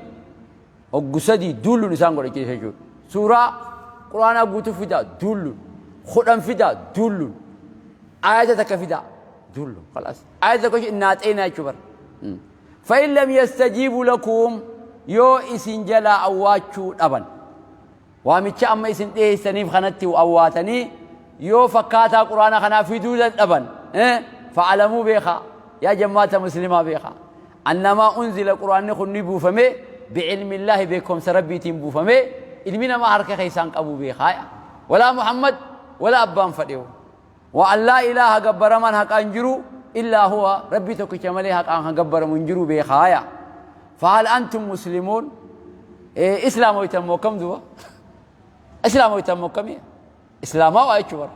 Speaker 1: hoggu sadii duulluun isaan godhe jechuudha. Suuraa Qur'aanaa guutuu fidaa duulluun, 10 fidaa duulluun, ayata takka fidaa duulluun. خلاص, ayata tokko innaa xeenaa jechuu bara. فإن لم يستجيبوا لكم, yoo isin jalaa awwaachuu dhaban, waamicha amma isin dhiyeessaniif kanatti awwaatanii yoo fakkaataa Quraana kanaa fiduu dadhaban, فاعلموا, beekaa yaa jammaata muslimaa, beekaa, أنما أنزل, Quraanni kun ni buufame, بعلم الله, beekumsa Rabbiitiin buufame, ilmi namaa harka keessaan qabu beekaa, walaa Muhammad walaa abbaan fadheewu. وأن لا إله, gabbaramaan haqaan jiru, إلا هو, Rabbii tokkicha malee haqaan kan gabbaramu hin jiru beekaaya. فهل أنتم مسلمون? Islaamoytan moo kam duba? Islaamoytan moo kamii? Islaamaa waa jechuu bara.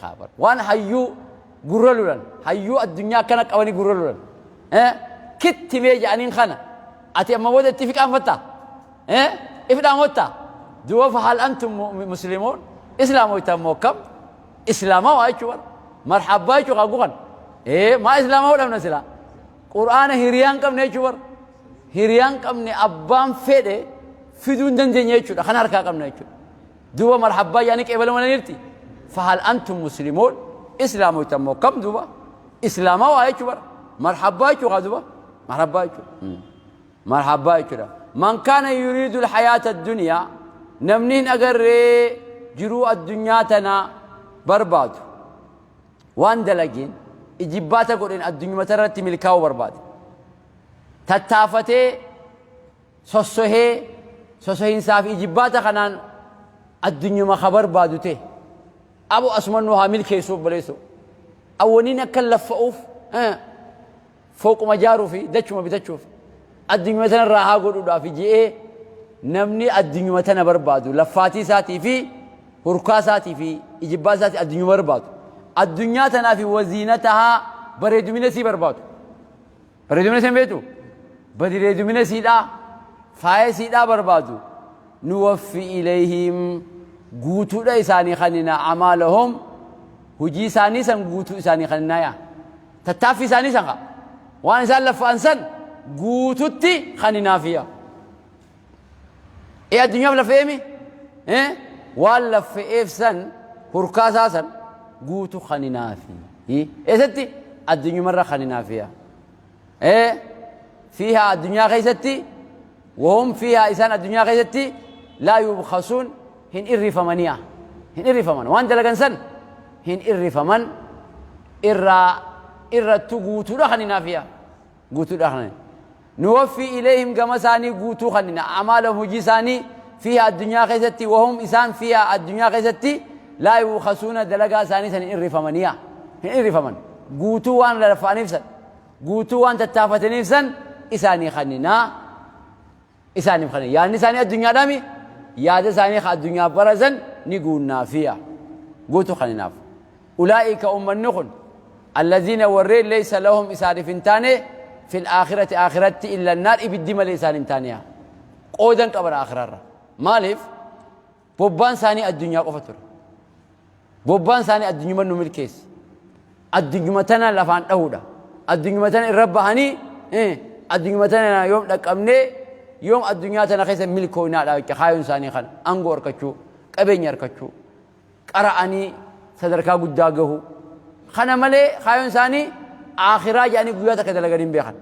Speaker 1: Haa bara waan hayyuu gurra lulan, hayyuu addunyaa akkana qabanii gurra lulan kitti mee jedhaniin kana ati amma booda itti fiqaanfatta, if dhaamotta duba. فهل أنتم مسلمون? Islaamoytan moo kam? Islaamaa waa jechuu bara. Marhabbaa jechuu qaagu kan maa islaamaa godhamna sila Qur'aana hiriyaan qabne jechuu bara. Hiriyaan qabne, abbaan fedhe fiduu hin dandeenye jechuudha. Kana harkaa qabna jechuudha. Duuba marhabbaa yaani qeebala malaniirti. فهل أنتم مسلمون? Islaamoytan moo kam duuba? Islaamaa waa jechuu bara. Marhabbaa jechuu qaa duuba. Marhabbaa jechuudha, marhabbaa jechuudha. من كان يريد الحياة الدنيا, namni hin agarree jiruu addunyaa tana barbaadu, waan dalageen ijibbaata godheen addunyuma irratti milkaa'uu barbaade, tattaafatee sossohee sossohiinsaa fi ijibbaata kanaan addunyuma ka barbaadu ta'e, abo asumannuu haa milkeessu obboleessu, awwaniin akka laffa'uuf fooquma jaaruu fi dachuma bitachuuf addunyuma tanarraa haa godhuudhaaf je'ee, namni addunyuma tana barbaadu, laffaatii isaatii fi hurkaa isaatii fi ijibbaa isaatii addunyuma barbaadu, addunyaa tanaa fi وزينتها, bareedumina isii barbaadu. Bareedumina isiin beektu, bareedumina isiidhaa, faaya isiidhaa barbaadu, نوف إليهم, guutuudha isaanii kanina, أعمالهم, hujii isaanii san guutuu isaanii kaninaa, tattaaffii isaanii san waan isaan laffa'an san guututti kaninaafiya. Ee, addunyaaf laffa'eemi waan laffa'eef san hurkaasaa san guutu kaninaafi. Eessatti? Addunyumarra kaninaafiya. فيها, addunyaa keessatti, وهم فيها, isaan addunyaa keessatti, لا يبخسون, hin irrifamaniya, hin irrifaman. Waan dalagan san hin irrifaman, irraa irrattu guutuudha kaninaafiya, guutuudha kanin. نوف إليهم, gama isaanii guutuu kanina, أعمالهم, hujii isaanii, فيها, addunyaa keessatti, وهم, isaan, فيها, addunyaa keessatti, لا يبخسون, dalagaa isaanii san hin irrifamaniya, hin irrifaman. Guutuu waan lafa'aniif san, guutuu waan tattaafataniif san isaanii kaninaa. Isaaniif kana yaadni isaanii addunyaadhaami yaada isaanii ka addunyaaf barazan ni guunnaafiya guutu kaninaaf. Ulaa'ika ummanni kun allaziina warreen laysa lahum isaaniif hin taane fil aakhirati aakhiratti illa naar ibiddi malee isaan hin taaneya. Qoodan qaban aakhirarra. Maaliif? Bobbaan isaanii addunyaa qofa ture. Bobbaan isaanii addunyuma nu milkeessi. Addunyuma tana lafaan dhahuudha. Addunyuma tana irra bahanii addunyuma tana yoom dhaqqabnee yoom addunyaa tana keessa milkooynaadha jecha kaayoon isaanii kana. Aangoo harkachuu, qabeenya harkachuu, qara'anii sadarkaa guddaa gahuu. Kana malee kaayoon isaanii aakhiraa jedhanii guyyaa takka dalaganii hin beekan.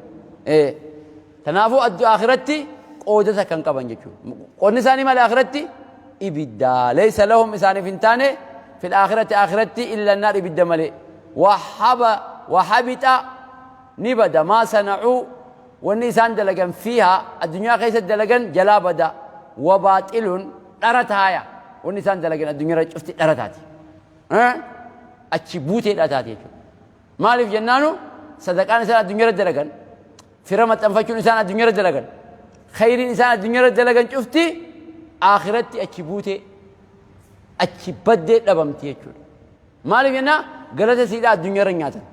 Speaker 1: Kanaafuu addu aakhiratti qooda takka hin qaban jechuudha. Qoodni isaanii maali aakhiratti? Ibidda. Laysa lahum isaaniif hin taane fil aakhirati aakhiratti illa naar ibidda malee. Wahaba wahabita ni bada maa sana'uu wanni isaan dalagan fiihaa addunyaa keessatti dalagan jalaa bada wabaaxilun dhara taaya wanni isaan dalagan addunyaa irra cufti dhara taati. Achi buuteedha taati jechuudha. Maaliif jennaanu sadaqaan isaan addunyaa irra dalagan fira maxxanfachuun isaan addunyaa irra dalagan khayriin isaan addunyaa irra dalagan cufti akhiratti achi buutee achi baddee dhabamti jechuudha. Maaliif jennaa galata siidhaa addunyaa irra nyaatan.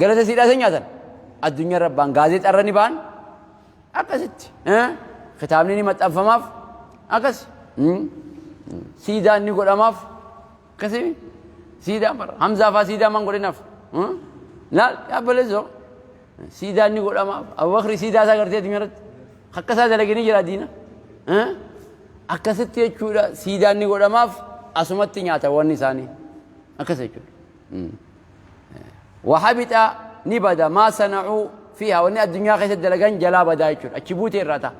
Speaker 1: Galata siidhaa isa nyaatan addunyaa irra ba'an gaazeexaa irra ni ba'an akkasitti kitaabni ni maxxanfamaaf akkas siidaan ni godhamaaf akkasii siidaan bara Hamzaa faa siidaa man godhinaaf laal yaabaleessoo siidaan ni godhamaaf Abubakri siidaa isaa gartee addunyaa irratti akka isaa dalagee ni jira diina akkasitti jechuudha siidaan ni godhamaaf asumatti nyaata wanni isaanii akkas jechuudha. Wahabita ni bada maa sana'uu fiihaa wanni addunyaa keessatti dalagan jalaa badaa jechuudha achi buutee irraa ta'a.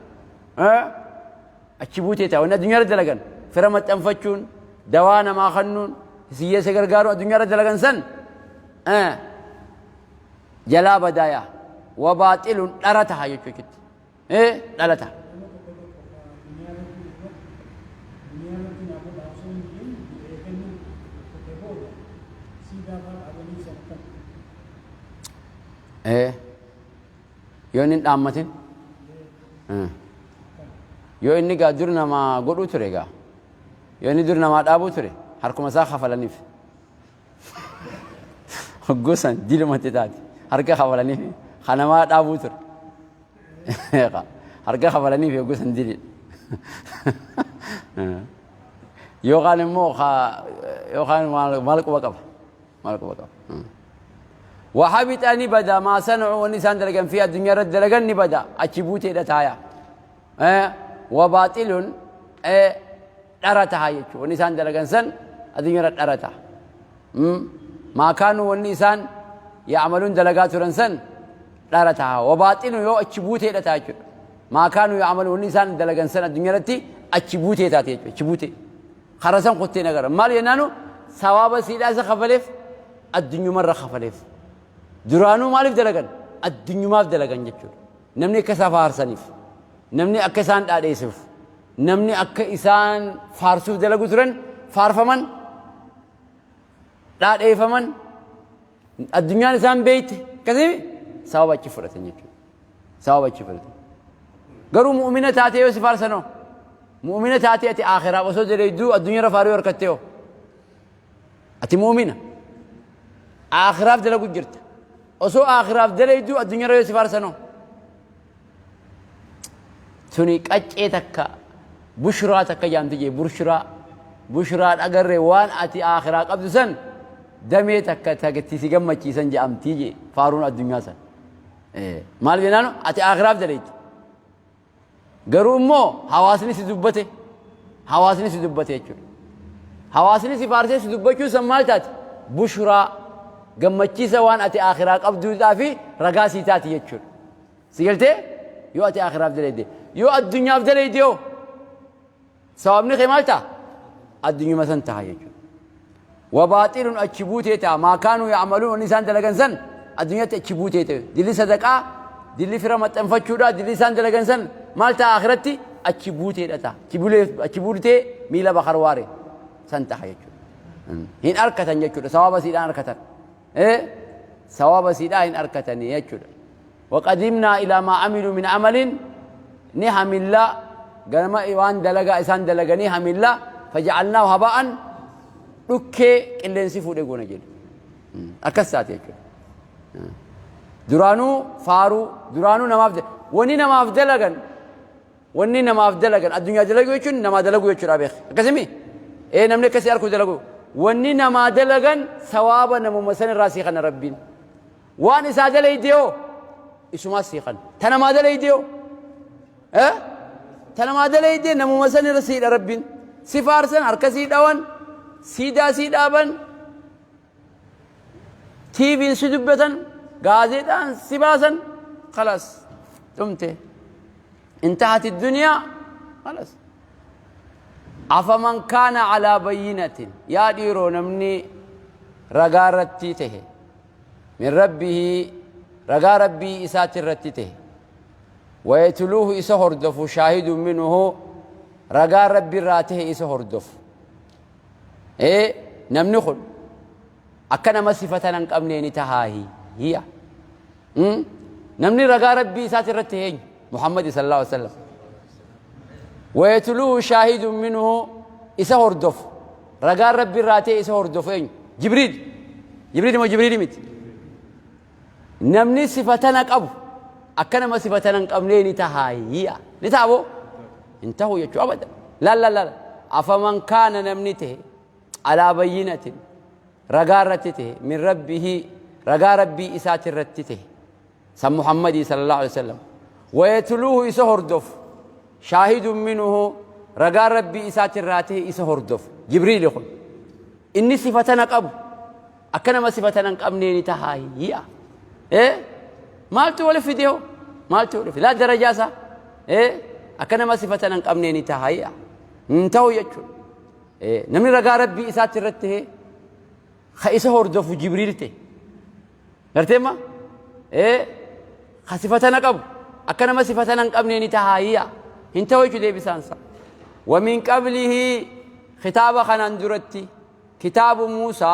Speaker 1: Achi buutee ta'a wanni addunyaa irra dalagan fira maxxanfachuun dawaa namaa kennuun hiyyeessa gargaaruun addunyaa irra dalagan san jalaa badaaya wabaaxilun dhara taha jechuutti dhala taha. Yoo inni hin dhaammatin. Yoo inni gaa dur namaa godhuu ture gaa. Yoo inni dur namaa dhaabuu ture harkuma isaa kafalaniif. Hogguu san dilumatti taati. Harka kafalaniif kan namaa dhaabuu ture. Harka kafalaniif hogguu san dilidha. Yookaan immoo yookaan maal quba qaba. Maal quba qaba. Wahabita ni bada maa sana'u wanni isaan dalagan fi addunyaa irratti dalagan ni bada achi buuteedha taaya. Wabaaxilun dhara taha jechuudha. Wanni isaan dalagan san addunyaa irra dhara taha. Maa kaanuu wanni isaan yaamaluun dalagaa turan san dhara taha. Wabaaxilun yoo achi buuteedha taha jechuudha. Maa kaanuu yaamaluun wanni isaan dalagan san addunyaa irratti achi buutee taate jechuudha. Achi buutee. Kara san kuttee nagara. Maal jennaanu sawaaba siidhaa isa kafaleef addunyumarra kafaleef. Duraanuu maaliif dalagan? Addunyumaaf dalagan jechuudha. Namni akka isaa faarsaniif, namni akka isaan dhaadheessuuf, namni akka isaan faarsuuf dalagu turan faarfaman, dhaadheeffaman, addunyaan isaan beeyte akkasii sababa achi fudhatan jechuudha. Sababa achi fudhatan. Garuu mu'umina taatee yoo si faarsanoo? Mu'umina taatee ati akhiraaf osoo dalayduu addunyaarra faaruu harkattee hoo? Ati mu'umina. Akhiraaf dalagu jirta. Osoo akhiraaf dalayduu addunyaarra yoo si faarsanoo? Tuni qaccee takka bushraa takka jaamti jee bushraa bushraa dhagarre waan ati akhiraa qabdu san damee takka takatti si gammachiisan jedhamtii jee faaruun addunyaa san. Maal jennaan ati akhiraaf dalaydi. Garuu immoo hawaasni si dubbate hawaasni si dubbate jechuudha. Hawaasni si faarsee si dubbachuu san maal taati? Bushraa gammachiisa waan ati akhiraa qabduudhaa fi ragaa sii taati jechuudha. Si galtee? Yoo ati akhiraaf dalayde. Yoo addunyaaf dalayde hoo? Sababni kee maal ta'a? Addunyuma san ta'a jechuudha. Wabaaxilun achi buutee ta'a. Maa kaanuu ya'maluun wanni isaan dalagan san addunyaatti achi buutee ta'e. Dilli sadaqaa, dilli fira maxxanfachuudha, dilli isaan dalagan san maal ta'a akhiratti achi buuteedha ta'a. Achi buutee miila bakar waare san ta'a jechuudha. Hin arkatan jechuudha. Sababa siidhaan arkatan. Sababa siidhaa hin arkatanii jechuudha. Waqadimnaa ilaa maa amiluu min amalin Ni hamilla ganama waan dalagaa isaan dalaganii hamilla faja'alnaahu haba'an dhukkee qilleensi fuudhee goona jedhe. Akkas taate jechuudha. Duraanuu faaruu duraanuu namaaf wanni namaaf dalagan wanni namaaf dalagan addunyaa dalaguu jechuun namaa dalaguu jechuudha beek akkasimi ee namni akkasii harkuu dalagu wanni namaa dalagan sawaaba namuma san irraa sii kana rabbiin waan isaa dalayde hoo isumaa sii kana ta namaa dalayde hoo ta namaa dalayde namuma san irra siidha rabbiin si faarsan harka sii dhawan siidaa sii dhaaban TV'n si dubbatan gaazexaan si baasan خلاص dhumte انتهت الدنيا خلاص. أفمن كان على بينة yaa dhiiroo namni ragaa irratti tahe من ربه ragaa rabbii isaati irratti tahe ويتلوه isa hordofu شاهد منه ragaa rabbi irraa tahe isa hordofu ee namni kun akka nama sifatan hin qabne ni tahaahi hiya. Namni ragaa rabbii isaati irratti eenyu? Muhammad صلى الله عليه وسلم. ويتلوه شاهد منه isa hordofu ragaa rabbi irraa ta'e isa hordofu eenyu? Jibriil. Jibriil moo Jibriil miti? Namni sifatana qabu akka nama sifatana hin qabnee ni tahaahi ni taha boo hin tahu jechuu abada laal laal laal. أفمن كان namni ta'e على بينة ragaa irratti ta'e من ربه ragaa rabbii isaati irratti ta'e san Muhammadii صلى الله عليه وسلم ويتلوه isa hordofu شاهد منه ragaa rabbii isaati irraa ta'e isa hordofu Jibriili kun inni sifatana qabu akka nama sifatana hin qabnee ni tahaahiya ee maaltu wali fide hoo maaltu wali fide laa darajaa isaa ee akka nama sifatana hin qabnee ni tahaahiya hin ta'u jechuudha. Namni ragaa rabbii isaatti irratti ta'e ka isa hordofu Jibriil ta'e garteemma ee ka sifatana qabu akka nama sifatana hin qabnee ni tahaahiya hin ta'u jechuu deebisaan isaa. ومن قبله kitaaba kanaan duratti كتاب موسى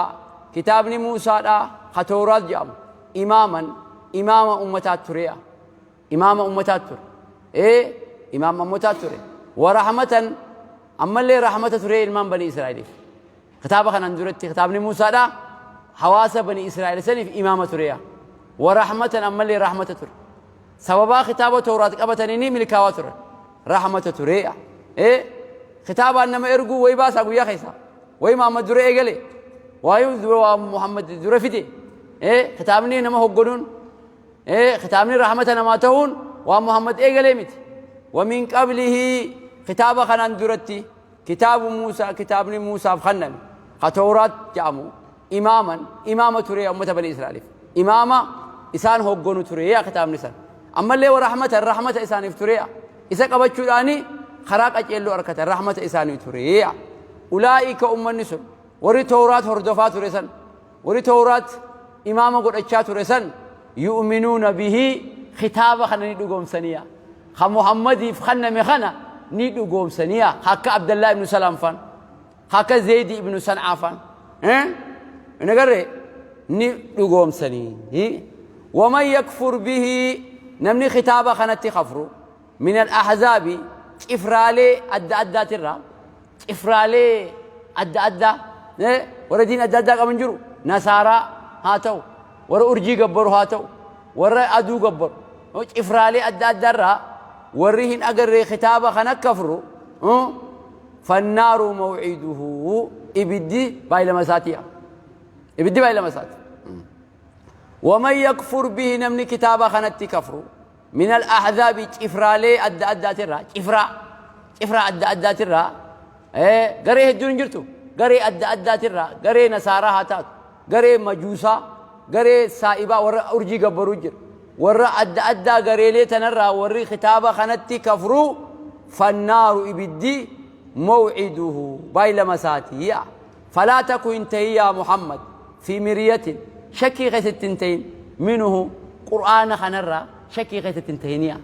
Speaker 1: kitaabni Muusaadha ka Tooraat jedhamu إماما imaama ummataa ture'a imaama ummataa ture ee imaama ummataa ture ورحمة ammallee rahmata ture ilmaan bani Israa'eliif. Kitaaba kanaan duratti kitaabni Muusaadha hawaasa bani Israa'el saniif imaama ture'a ورحمة ammallee rahmata ture sababaa kitaaba Tooraat qabatanii milkaawaa ture rahmata ture'a ee kitaabaan nama erguu way baasaa guyyaa keessaa way Muhammad dura eegale waayuu dura waa Muhammad dura fide ee kitaabni nama hoggonuun ee kitaabni rahmata namaa ta'uun waa Muhammad eegalee miti. ومن قبله kitaaba kanaan duratti كتاب موسى kitaabni Muusaaf kenname ka Tooraat jedhamu إماما imaama ture ummata bani Israa'eliif imaama isaan hoggonu ture yaa kitaabni san ammallee ورحمة rahmata isaaniif ture isa qabachuudhaani karaa qaceelloo argatan rahmata isaanii ture. أولئك ummanni sun warri Tooraat hordofaa ture san warri Tooraat imaama godhachaa ture san يؤمنون به kitaaba kana ni dhugoomsaniya ka Muhammadiif kenname kana ni dhugoomsaniya akka Abdallah ibnu Salaam faan akka Zeydi ibnu San'aa faan hin agarre ni dhugoomsanii. ومن يكفر به namni kitaaba kanatti kafru من الأحزاب cifraalee adda addaatirraa cifraalee adda addaa warra diin adda addaa qaban jiru nasaaraa haa ta'u warra urjii gabbaru haa ta'u warra aduu gabbaru cifraalee adda addaarraa warri hin agarree kitaaba kana kafru فالنار موعده ibiddi baay'ilama isaatiya ibiddi baay'ilama isaati. ومن يكفر به namni kitaaba kanatti kafru من الأحزاب cifraalee adda addaatirraa cifraa cifraa adda addaatirraa garee hedduun hin jirtu garee adda addaatirraa garee nasaaraa haa taatu garee majuusaa garee saa'ibaa warra urjii gabbaruu jira warra adda addaa gareelee tanarraa warri kitaaba kanatti kafruu فالنار ibiddi موعده baay'ilama isaatiya. فلا تك hin tahin يا محمد في مرية shakkii keessatti hin tahin منه qur'aana kanarraa shakkii keessatti hin tahiniya.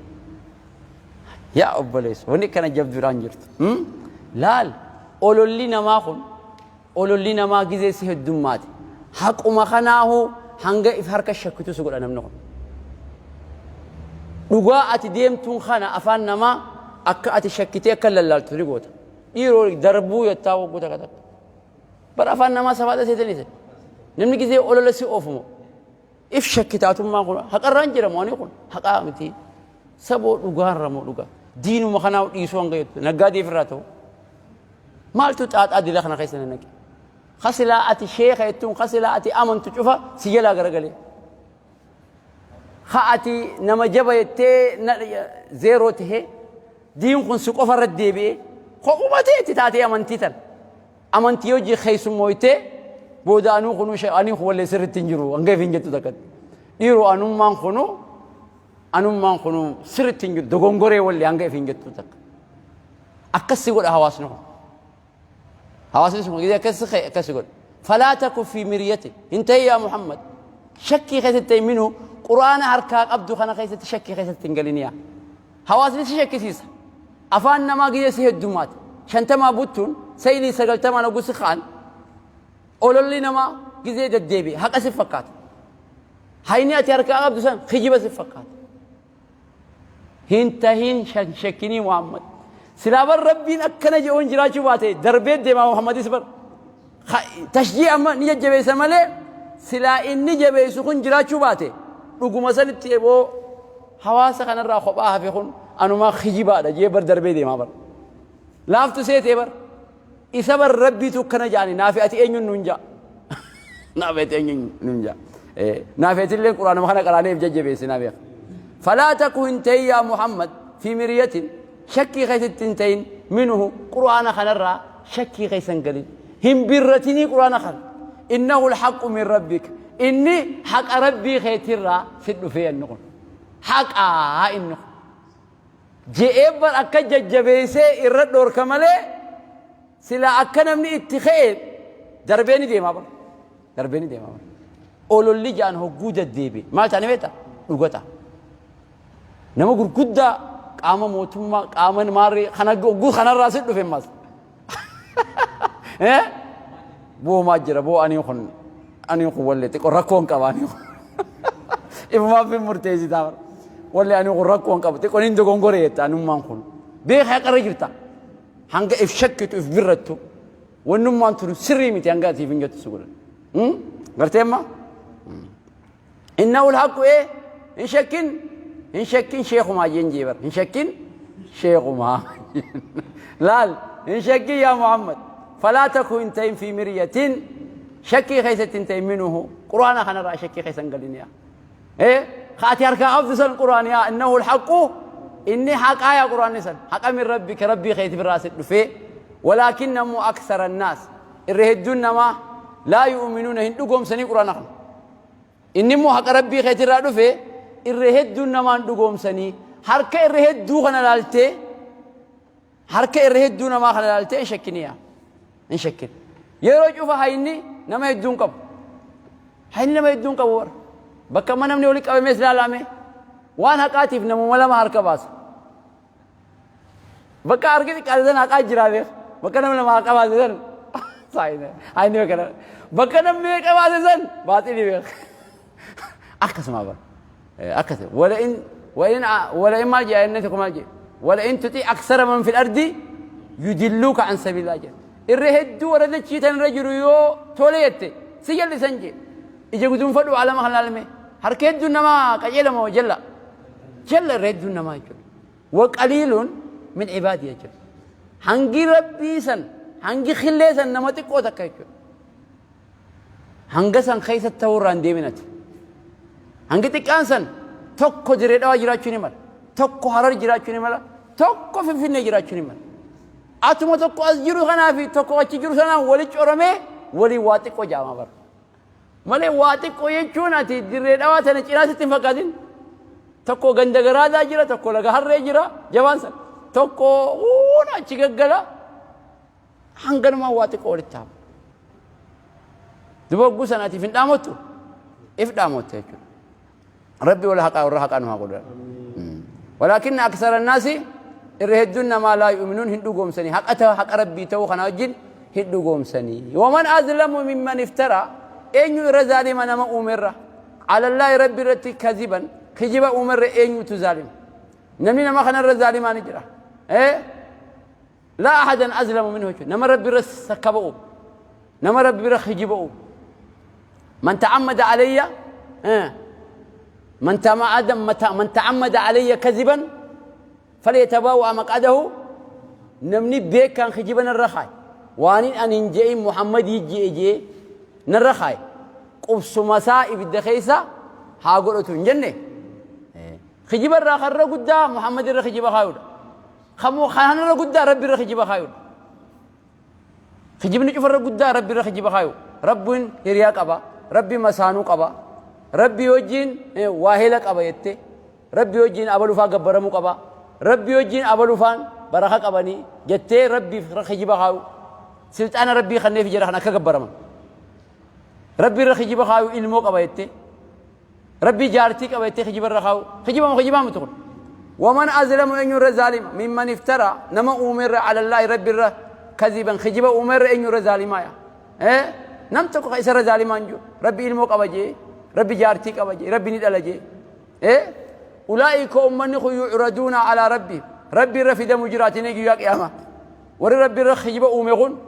Speaker 1: Yaa obboleessu wanni kana jabduudhaan jirtu laal ololli namaa kun ololli namaa gizee si heddummaate haquma kanaahu hanga if harka shakkitu si godha namni kun. Dhugaa ati deemtuun kana afaan namaa akka ati shakkitee akka lallaaltu ni goota. Dhiiroo darbuu jettaa wagguu takka takka. Bara afaan namaa safaadha seetanii namni gizee olola si oofumo. If shakkitaatummaa kun haqarraan jira moo ani kun haqaa miti. Saboo dhugaarra moo dhugaa. Diinuma kanaa dhiisuu hanga jettu naggaadee ofirraa ta'u. Maaltu xaaxaa dila kana keessa na naqe. Kasilaa ati sheeka jettuun kasilaa ati amantu cufa si jalaa garagalee. Ka ati nama jaba jettee zeeroo tahee diin kun si qofa irratti deebi'ee kophuma teetti taatee amantii tan amantii hojii keessummooytee booda anuu kunuu anii kun wallee sirriitti hin jiru hanga hin jettu takkatti dhiiroo anummaan kunuu anummaan kunuu sirriitti hin jiru dogongoree wallee hanga hin jettu takka akkas si godha hawaasni kun. Hawaasni sun gizee akkas ka'e akkas godhe. Falaa taku fi miryati hin ta'in yaa Muhammad. Shakkii keessatti ta'in minuu quraana harkaa qabdu kana keessatti shakkii keessatti hin galin yaa. Hawaasni si shakkisiisa. Afaan namaa gizee si heddummaata. Shantamaa buttuun saylii sagaltamaan oguu si ka'an ololli namaa gizee deddeebi'e haqa si fakkaata. Hayni ati harkaa qabdu san kijiba si fakkaata. Hin tahin shakkinii Muhammad. Silaa bar Rabbiin akkana jedhuun jiraachuu baate darbee deemaa Muhammadis bar. Tashjii amma ni jajjabeessa malee silaa inni jabeessu kun jiraachuu baate dhuguma sanitti eboo hawaasa kanarraa kophaa hafe kun anumaa kijibaadha jee bar darbee deemaa bar. Laaftu seetee bar. Isa bar Rabbiitu akkana jedhani naafi ati eenyuun nuun ja'a. Naafi ati eenyuun nuun ja'a. Naafi ati illee quraanuma kana qaraanee if jajjabeessi naa beeka. Falaa taku hin ta'in yaa Muhammad fi miryatin shakkii keessatti hin ta'in minhu quraana kanarraa shakkii keessa hin galin. Hin birratinii quraana kana. Innahu alhaqqu min rabbik. Inni haqa rabbii keetirraa si dhufee inni kun. Haqaa inni kun. Je'ee bar akka jajjabeessee irra dhoorka malee silaa akka namni itti ka'e darbee ni deemaa bar. Darbee ni deemaa bar. Ololli ja'an hogguu deddeebi'e. Maal ta'ani beektaa? Dhugata. Nama gurguddaa qaama mootummaa qaama maarree kana hogguu kanarraa si dhufe mas. Boomaa jira boo anii kun anii kun wallee xiqqoo rakkoon qaba anii kun. Ifumaaf hin murteessitaa bara. Wallee anii kun rakkoon qaba xiqqoo niin dogongore jetta anummaan kun. Beeka haqarra jirta. Hanga if shakkitu if birrattu wannummaan tun sirrii miti hanga atiif hin jettu si godhan. Gartee amma? Innahu alhaqqu ee hin shakkin hin shakkin sheekumaa jeen jee bar hin shakkin sheekumaa laal hin shakkin yaa Muhammad falaa taku hin ta'in fi miryatin shakkii keessatti hin ta'in minuhu quraana kanarraa shakkii keessa hin galin yaa ee kaati harkaa qabdu san quraan yaa innahu alhaqqu inni haqaa yaa quraanni san haqa min rabbika rabbii keeti biraa si dhufee walaakin namuu aksara annaas irra hedduun namaa laa yu'minuuna hin dhugoomsanii quraana kana Inni immoo haqa Rabbii keetirraa dhufe irra hedduun namaan dhugoomsanii harka irra hedduu kana laaltee harka irra hedduu namaa kana laaltee hin shakkiniya. Hin shakkin. Yeroo cufa hayni nama hedduun qabu. Hayni nama hedduun qabu warra. Bakka amma namni walitti qabamees ilaalame waan haqaatiif namuma lama harka baasa. Bakka harki xiqqaate sana haqaa jira beek. Bakka namni lama haqa baase san saayina. Hayni bakka nama. Bakka namni meeqa baase san baaxili beek. Akkasuma bara. Akkasuma. Wala in wala in wala in maal jedha inni tokko maal jedha. Wala in tuxi aksara man fil ardi yudilluuka an sabiilaa jedha. Irra hedduu warra dachii tan irra jiru yoo tole jette si jallisan jedhe. Ija guduunfadhu alama kan laalame. Harka hedduun nama qajeela moo jalla? Jalla irra hedduun namaa jechuudha. Wa qaliilun min ibaadi jechuudha. Hangi rabbii san hangi killee san nama xiqqoo takka jechuudha. Hanga san keessa ta'uu irraa hin deemin ati. Hangi xiqqaan san tokko diree dhawaa jiraachuu ni mala. Tokko harar jiraachuu ni mala. Tokko finfinnee jiraachuu ni mala. Atuma tokko as jiru kanaa fi tokko achi jiru sanaan walitti coramee waliin waa xiqqoo jaamaa bara. Malee waa xiqqoo jechuun ati dirree dhawaa tana cinaa sitti hin fakkaatin. Tokko ganda garaadaa jira, tokko laga harree jira, jabaan san. Tokko huuna achi gaggala. Hanganumaan waa xiqqoo walitti hafu. Duba hogguu sana ati if hin dhaamottu? If dhaamotta jechuudha. Rabbi wala haqaa warra haqaa nu haa godhan. Walaakinna aksara annaasi irra hedduun namaa laa yu'minuun hin dhugoomsanii haqa ta haqa Rabbii ta'uu kana wajjin hin dhugoomsanii. Waman azlamu mimman iftara eenyu irra zaalima nama uumerra alallaahi Rabbi irratti kaziban kijiba uumerra eenyutu zaalima. Namni nama kanarra zaalimaa ni jira. Laa ahadan azlamu minhu jechuudha. Nama Rabbi irra sakka ba'u. Nama Rabbi bira kijiba uumu. Man ta'ammada alayya man ta'ammada man ta'ammada alayya kaziban falyatabawa maq'adahu. Namni beekaan kijiba narra kaaye, waanin ani hin je'in Muhammadii je'e je'e narra kaaye, qubsuma isaa ibidda keessa haa godhatu hin jenne. Kijiba irraa karra guddaa Muhammad irra kijiba kaayuudha. Kanarra guddaa Rabbi irra kijiba kaayuudha. Kijibni cufarra guddaa Rabbi irra kijiba kaayu. Rabbiin hiriyaa qaba. Rabbi masaanuu qaba. Rabbi wajjin waahela qaba jette. Rabbi wajjin abalufaa gabbaramuu qaba. Rabbi wajjin abalufaan baraka qabanii jettee Rabbiif kijiba kaayu. Silxaana Rabbii kanneef jira kan akka gabbaraman. Rabbi irra kijiba kaayu, ilmoo qaba jette. Rabbi jaartii qaba jettee kijiba irra kaayu. Kijiba moo kijibaa miti kun? Waman azlamu, eenyu irra zaalima, mimman iftara, nama uume irra, alallaahi, Rabbi irra, kaziban, kijiba uume irra eenyu irra zaalimaa yaa? Nam tokko ka isa irra zaalimaa hin jiru. Rabbi ilmoo qaba jee, Rabbi jaartii qaba jee, Rabbi ni dhala jee. Ulaa'ika, ummanni kun, yucraduuna alaa Rabbi, Rabbi irra fidamu jiraatanii guyyaa qiyaamaa. Warri Rabbi irra kijiba uume kun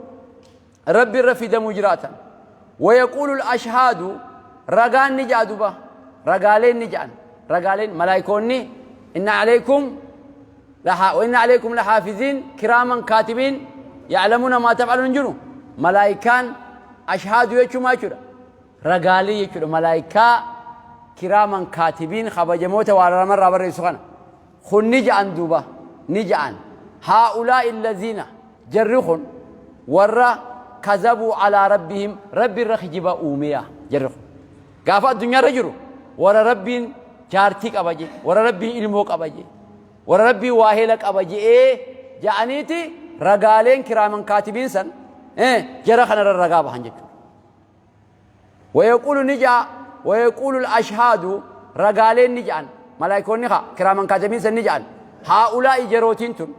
Speaker 1: Rabbi irra fidamu jiraatan. Wayaquulu al-ashhaadu, ragaan ni ja'a duba. Ragaaleen ni ja'an. Ragaaleen malaayikoonni, inna alaykum wa inna alaykum lahaafiziin kiraaman kaatibiin ya'lamuuna maa taf'aluun hin jiru. Malaayikaan ashhaadu jechuun maal jechuudha? Ragaalee jechuudha. Malaayikaa kiraaman kaatibiin kabajamoota waa lamarraa barreessu kana. Kun ni ja'an duuba, ni ja'an. Haa'ulaa'i allaziina, jarri kun warra, kazabuu alaa rabbihim, Rabbi irra kijiba uumeya jarri kun. Gaafa addunyaarra jiru warra Rabbiin jaartii qaba je, warra Rabbiin ilmoo qaba je, warra Rabbiin waahela qaba je'ee ja'aniiti ragaaleen kiraaman kaatibiin san jara kanarra ragaa bahan jechuudha. Wayaquulu ni ja'a, wayaquulu al-ashhaadu, ragaaleen ni ja'an, malaayikoonni kaa kiraaman kaatibiin san ni ja'an, haa'ulaa'i, jarootiin tun,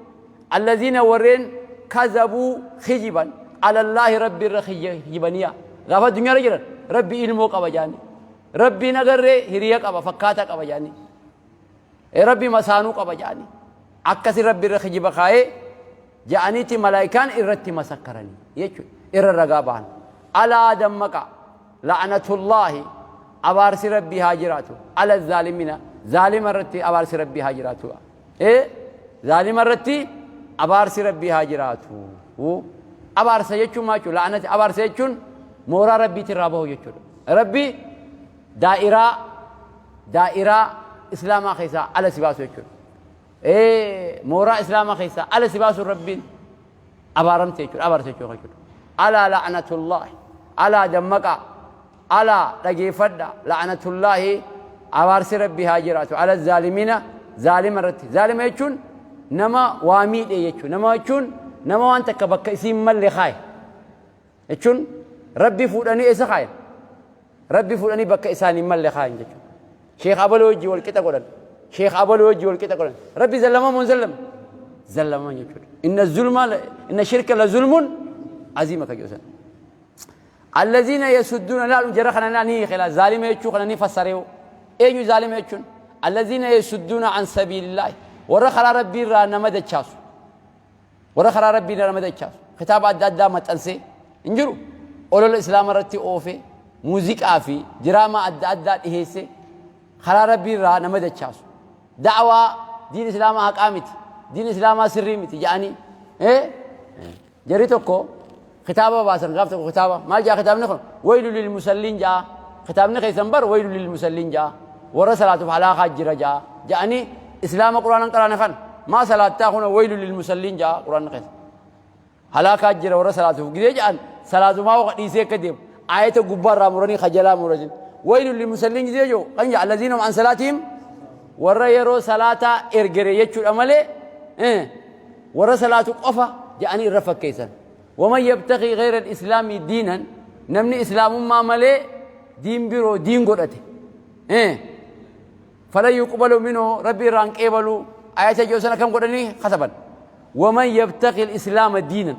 Speaker 1: allaziina, warreen, kazabuu, kijiban, alallaahi, Rabbi irra kijibaniya. Gaafa addunyaarra jiran Rabbi ilmoo qaba jaanii, Rabbiin agarree hiriya qaba, fakkaataa qaba jaanii, Rabbi masaanuu qaba jaanii, akkasi Rabbi irra kijiba kaayee ja'aniiti malaayikaan irratti masakkaranii jechuudha, irra ragaa bahan. Alaa, dammaqa, la'natullaahi, abaarsi Rabbii haa jiraatu, ala zaalimina, zaalima irratti abaarsi Rabbii haa jiraatu. Zaalima irratti abaarsi Rabbii haa jiraatu. Abaarsa jechuun maal jechuudha? La'anati abaarsa jechuun mooraa Rabbiitti irraa bahu jechuudha. Rabbi daa'iraa islaamaa keessaa ala si baasu jechuudha. Mooraa islaamaa keessaa ala si baasuun Rabbiin abaaramte jechuudha, abaarsa jechuudha. Alaa la'natullaahi, alaa, dammaqaa, alaa, dhageeffadha, la'natullaahi, abaarsi Rabbii haa jiraatu, ala zaalimiina, zaalima irratti. Zaalima jechuun nama waa miidhe jechuudha. Nama jechuun nama waan takka bakka isiin malle kaaye jechuun. Rabbi fuudhanii eessa kaayan? Rabbi fuudhanii bakka isaan hin malle kaayan jechuudha. Sheekh abaloo wajjii wal qixa godhan. Sheekh abaloo wajjii wal qixa godhan. Rabbi zallama moo hin zallamne? Zallama jechuudha. Inna zulma, inna shirka la zulmun aziima ka jedhu sana. Allaziina yasudduuna, laalu jara kana ni hiikela. Zaalima jechuu kana ni fassareewu. Eenyu zaalima jechuun? Allaziina yasudduuna an sabiilillaahi, warra karaa Rabbii irraa nama dachaasu. Warra karaa Rabbii irraa nama dachaasu. Kitaaba adda addaa maxxansee hin jiru. Olola islaama irratti oofee, muuziqaa fi diraamaa adda addaa dhiheessee karaa Rabbii irraa nama dachaasu. Da'awaa diin islaamaa haqaa miti, diin islaamaa sirrii miti jedhanii. Jarri tokko kitaaba baasan gaaf tokko. Kitaaba maal jaa kitaabni kun? Waylu lil musalliin jaa. Kitaabni keessan bar waylu lil musalliin jaa, warra salaatuuf halaakaa jira jaa ja'anii. Islaama quraana qaraane kan maa salaattaa kun waylu lil musalliin jaa, quraanni keessa halaakaa jira warra salaatuuf gidee ja'an, salaatumaa waqa dhiisee akka deemu ayata gubbaa irraa muranii kajalaa murasin. Waylu lil musalliin gidee jiru kan jaa, allaziina hum an salaatihim, warra yeroo salaataa ergere jechuudha malee warra salaatu qofa ja'anii irra fakkeessan. Waman yabtaqii ghayra al-islaami diinan, namni islaamummaa malee diin biroo diin godhate, falan yuqbalu minhu, Rabbi irraa hin qeebalu ayata jedhu sana kam godhanii kataban. Waman yabtaqii al-islaama diinan,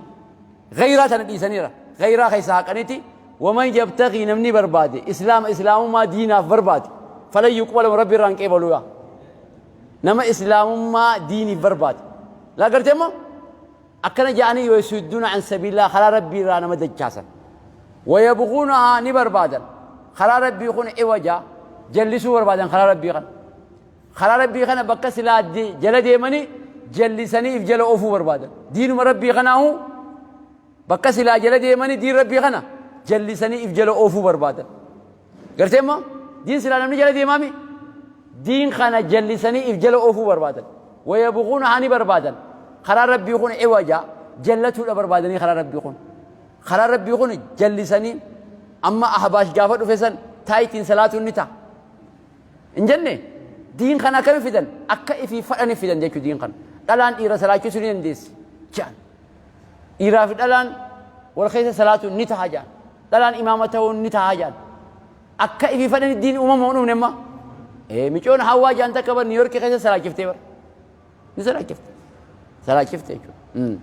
Speaker 1: ghayraa tana dhiisaniira, ghayraa keessa haqaniiti. Waman yabtaqii, namni barbaade, islaama, islaamummaa diinaaf barbaade, falan yuqbalu, Rabbi irraa hin qeebalu yaa. Nama islaamummaa diiniif barbaadu. Laa gartee immoo akkana ja'anii yasudduuna an sabiilillah karaa rabbii irraa nama dachaasan. Wayabghuunahaa ni barbaadan. Karaa rabbii kun iwaja jallisuu barbaadan karaa rabbii kana. Karaa rabbii kana bakka silaa jala deemanii jallisanii if jala oofuu barbaadan. Diinuma rabbii kanaahu bakka silaa jala deemanii diin rabbii kana jallisanii if jala oofuu barbaadan. Gartee immoo diin silaa namni jala deemaami diin kana jallisanii if jala oofuu barbaadan. Wayabghuunahaa ni barbaadan. Karaa rabbii kun iwaja jallatuudha barbaadanii karaa rabbii kun. Karaa rabbii kun jallisanii amma ahbaash gaafa dhufe san taayitiin salaatuun ni ta'a. Hin jenne diin kana akkami fidan akka ifii fadhani fidan jechuu diin kana. Dhalaan dhiira salaachisuu ni dandeessi jedhan. Dhiiraa fi dhalaan wal keessa salaatuun ni ta'a jedhan. Dhalaan imaama ta'uun ni ta'a jedhan. Akka ifii fadhani diin uumama hin uumne amma. Ee micoon hawaa jedhan takka bar Niiyorkii keessa salaachiftee bar. Ni salaachifte. Salaachifte jechuudha.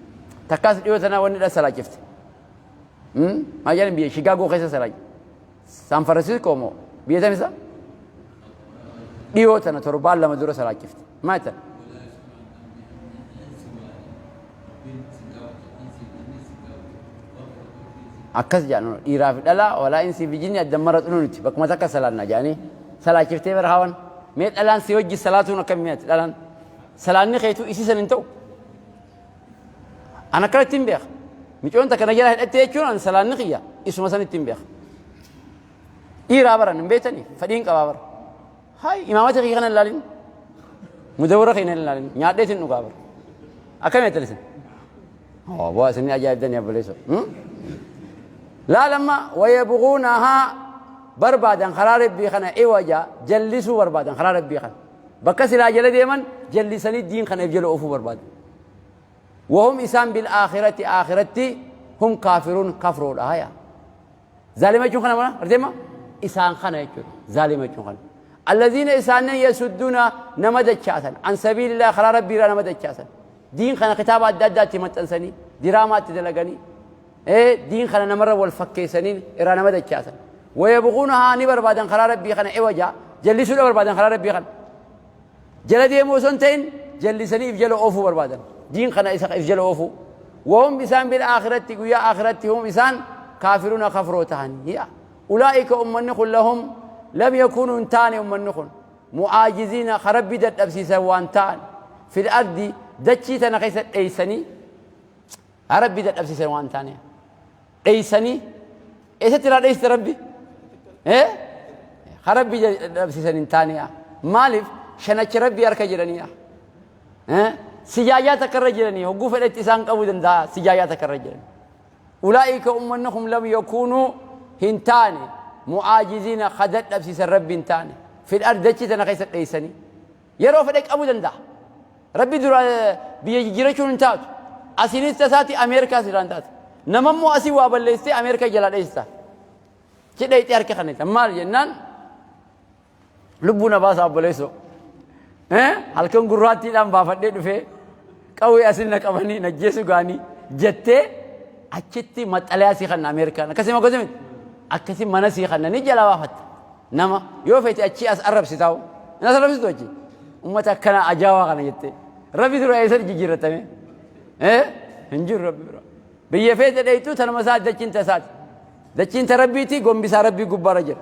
Speaker 1: Takkaas dhiyoo tanaa wanni dha salaachifte. Maal jedhan biyya Shigaagoo keessa salaachifte. San Francisco moo biyya tam isa? Dhiyoo tana torbaan lama dura salaachifte. Maal jettan? Akkas jedhan dhiiraa fi dhalaa walaa insi fi jinni addan maraxu nuti bakkuma takka salaanna jedhanii salaachiftee bara hawan. Mee dhalaan si wajji salaatuun akkam mi'aati dhalaan? Salaanni keetuu isii san hin ta'u. An akkanatti hin beeka. Micoon takka na jala hidhattee jechuun an salaanni kiyya isuma sanitti hin beeka. Dhiiraa baran hin beektanii fedhiin qabaa bara. Hayi imaamata kiyya kana hin ilaalin. Mudawwara kiyya hin ilaalin. Nyaadheetiin dhugaa bara. Akkam jettan isin? Oh, bu'aa isin ajaa'ibdanii obboleessoo. Laal amma wayabghuunahaa barbaadan karaa rabbii kana iwaja jallisuu barbaadan karaa rabbii kana. Bakka silaa jala deeman jallisanii diin kana if jala oofuu barbaadan. Wahum isaan bil aakhirati aakhiratti hum kaafiruun kafroodha haya. Zaalima jechuun kana mana arteema isaan kana jechuudha. Zaalima jechuun kana. Allaziina isaannan yasudduuna nama dachaasan an sabiilillah karaa rabbii irraa nama dachaasan. Diin kana kitaaba adda addaatti maxxansanii diraamaatti dalaganii diin kana namarra wal fakkeessanii irraa nama dachaasan. Wayabghuunahaa ni barbaadan karaa rabbii kana iwaja jallisuudha barbaadan karaa rabbii kana. Jala deemuu osoo hin ta'in jallisanii if jala oofuu barbaadan. Diin kana isa if jala oofuu. Wahum isaan bil aakiratti guyyaa aakiratti hum isaan kaafiruuna kafroo tahan. Hi'a. Ulaa'ika ummanni kun lahum lam yakuunuu hin taane ummanni kun. Mu'aajiziina ka rabbi dadhabsiisan waan ta'an. Fil ardi dachii tana keessa dheeysanii ka rabbi dadhabsiisan waan taane. Dheeysanii eessatti irraa dheeysite rabbi? Eh? Ka rabbi dadhabsiisan hin taane. Maaliif shanacha rabbii harka jiranii? Eh? Sijaajaa takka irra jiranii hogguu fedhetti isaan qabuu danda'a sijaajaa takka irra jiranii. Ulaa'ika ummanni kun lam yakuunuu hin taane mu'aajiziina ka dadhabsiisan rabbi hin taane. Fil ardi dachii tana keessa dheeysanii. Yeroo fedhe qabuu danda'a. Rabbi dura biyya jijjiirachuun hin taatu. Asiinis tasaati Ameerikaas irraa hin taatu. Nama immoo asii waa balleessitee Ameerikaa jalaa dheessita. Ci dheeyxee harka kannita. Maal jennaan lubbuu na baasaa obboleessoo. Halkan gurraattiidhaan baafadhee dhufee qawwee asin na qabanii na ajjeesu gaanii jettee achitti maxxalayaa sii kanna Ameerikaan. Akkasii akkasii miti. Akkasii mana sii kanna ni jala baafatta. Nama yoo feete achii as arrabsitaa'u. Hin as arrabsitu achi. Ummata akkana ajaa'aa kana jettee. Rabbi dura eessatti jijjiirratame? Hin jiru rabbi bira. Biyya feete dheeyxuu tanuma isaa dachiin tasaati. Dachiin ta rabbiiti gombisaa rabbii gubbaarra jira.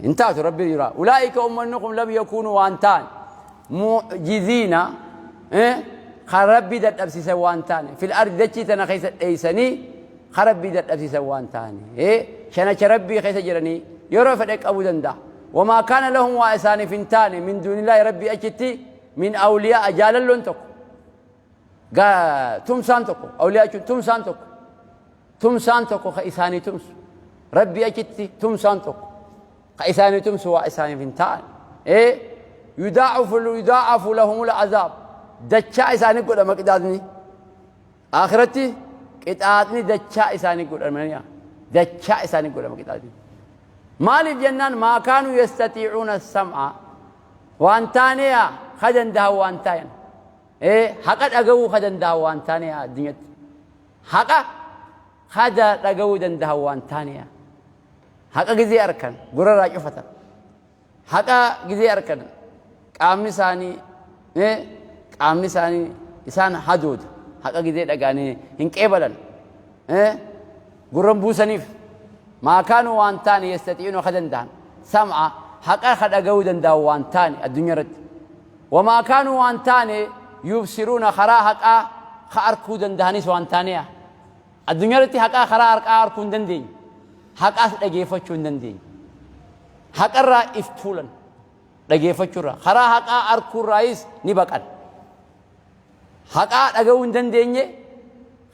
Speaker 1: Hin taatu rabbi jira. Ulaa'ika ummanni kun lam yakuunu waan ta'an mu'jiziina kan rabbii dadhabsiisan waan ta'an fil ardi dachii tana keessa dheeysanii kan rabbii dadhabsiisan waan ta'an shanacha rabbii keessa jiranii yeroo fedhe qabuu danda'a. Wamaa kaana lahum waa isaaniif hin taane min duunillaahi rabbii achitti min awliyaa jaalalloon tokko tumsaan tokko awliyaa jechuun tumsaan tokko tumsaan tokko ka isaanii tumsu rabbii achitti tumsaan tokko ka isaanii tumsu waa isaaniif hin ta'an ee yudaacafu yudaacafu lahumul azaab dachaa isaanii godhama qixaaxni akhiratti qixaaxni dachaa isaanii godhamanii dachaa isaanii godhama qixaaxni maaliif jennaan maa kaanuu yastatiicuuna sam'a waan taaneya ka dandahan waan taa'an ee haqa dhaga'uu ka dandahan waan taaneya addunyatti Haqa kada dhaga'uu dandahan waan taaneya. Haqa gizee arkan gurarraa cufatan. Haqa gizee arkan Qaamni isaanii qaamni isaanii isaan hadooda. Haqa gizee dhaga'anii hin qeebalan. Gurra hin buusaniif. Maa kaanuu waan taane yastati'uuna ka danda'an. Sam'a haqa ka dhaga'uu danda'an waan taane addunyaa irratti. Wamaa kaanuu waan taane yubsiruuna karaa haqaa ka arkuu danda'anis waan taaneya. Addunyaa irratti haqaa karaa harqaa arkuu hin dandeenye. Haqaas dhageeffachuu hin dandeenye. Haqarraa if tuulan. Dhageeffachuurraa. Karaa haqaa arkuurraayis ni baqan. Haqaa dhaga'uu hin dandeenye,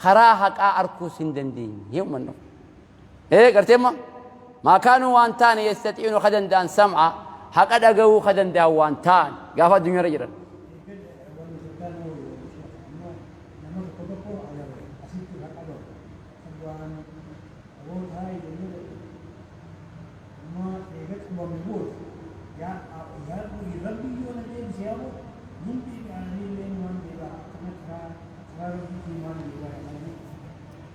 Speaker 1: karaa haqaa arkuus hin dandeenye uummanni kun. Ee gartee amma maa kaanuu waan taane yastaxiinu ka danda'an sam'a haqa dhaga'uu ka danda'an waan ta'an gaafa addunyaarra jiran.
Speaker 2: Nama tokko tokko agarre asitti ka qabamu kan duraan aboo taa'i jennee dhaqne amma eega qabame booda yaa yaa rabbi yoo na deebise aboo nin deebi'a anillee waan deebi'a akkana karaa karaa rabbiitiin waan deebi'a jedhanii.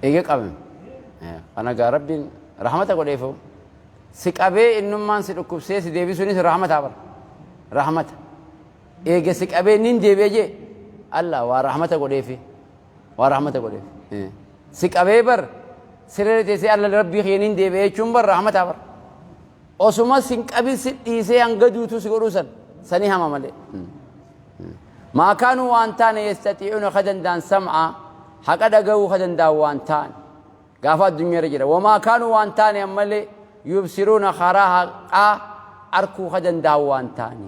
Speaker 1: Eega qabame. Kana gaa rabbiin rahmata godheefoo si qabee innummaan si dhukkubsee si deebisuunis rahmataa bara. Rahmata. Eega si qabee nin deebi'a jee Allah waa rahmata godheefi. Waa rahmata godheef. Si qabee bar siree teessee Allah rabbii kiyya nin deebi'a jechuun bar rahmataa bar. Osuma sin qabin si dhiisee hanga duutuu si godhuu san sanii hama malee. Maa kaanuu waan taane yastatii'uuna ka danda'an sam'a haqa dhaga'uu ka danda'an waan ta'an. Gaafa addunyaa irra jira. Wamaa kaanuu waan taane ammallee yubsiruuna karaa haqaa arkuu ka danda'an waan taane.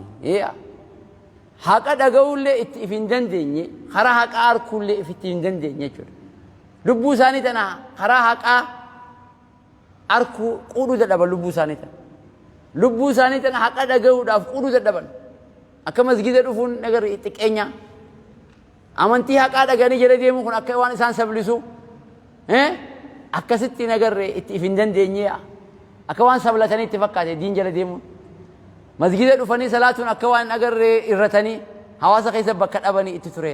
Speaker 1: Haqa dhaga'uullee itti if hin dandeenye, karaa haqaa arkuullee if itti hin dandeenye jechuudha. Lubbuu isaanii tana karaa haqaa arkuu quudhuu dadhaban lubbuu isaanii tana. Lubbuu isaanii tana haqa dhaga'uudhaaf quudhuu dadhaban. Akka masgida dhufuun agarre xiqqeenyaa. Amantii haqaa dhaga'anii jala deemuun kun akka waan isaan sablisu akkasitti hin agarre itti if hin dandeenye akka waan sablatanii itti fakkaate diin jala deemuun. Masgida dhufanii salaatuun akka waan hin agarre irratanii hawaasa keessa bakka dhabanii itti ture.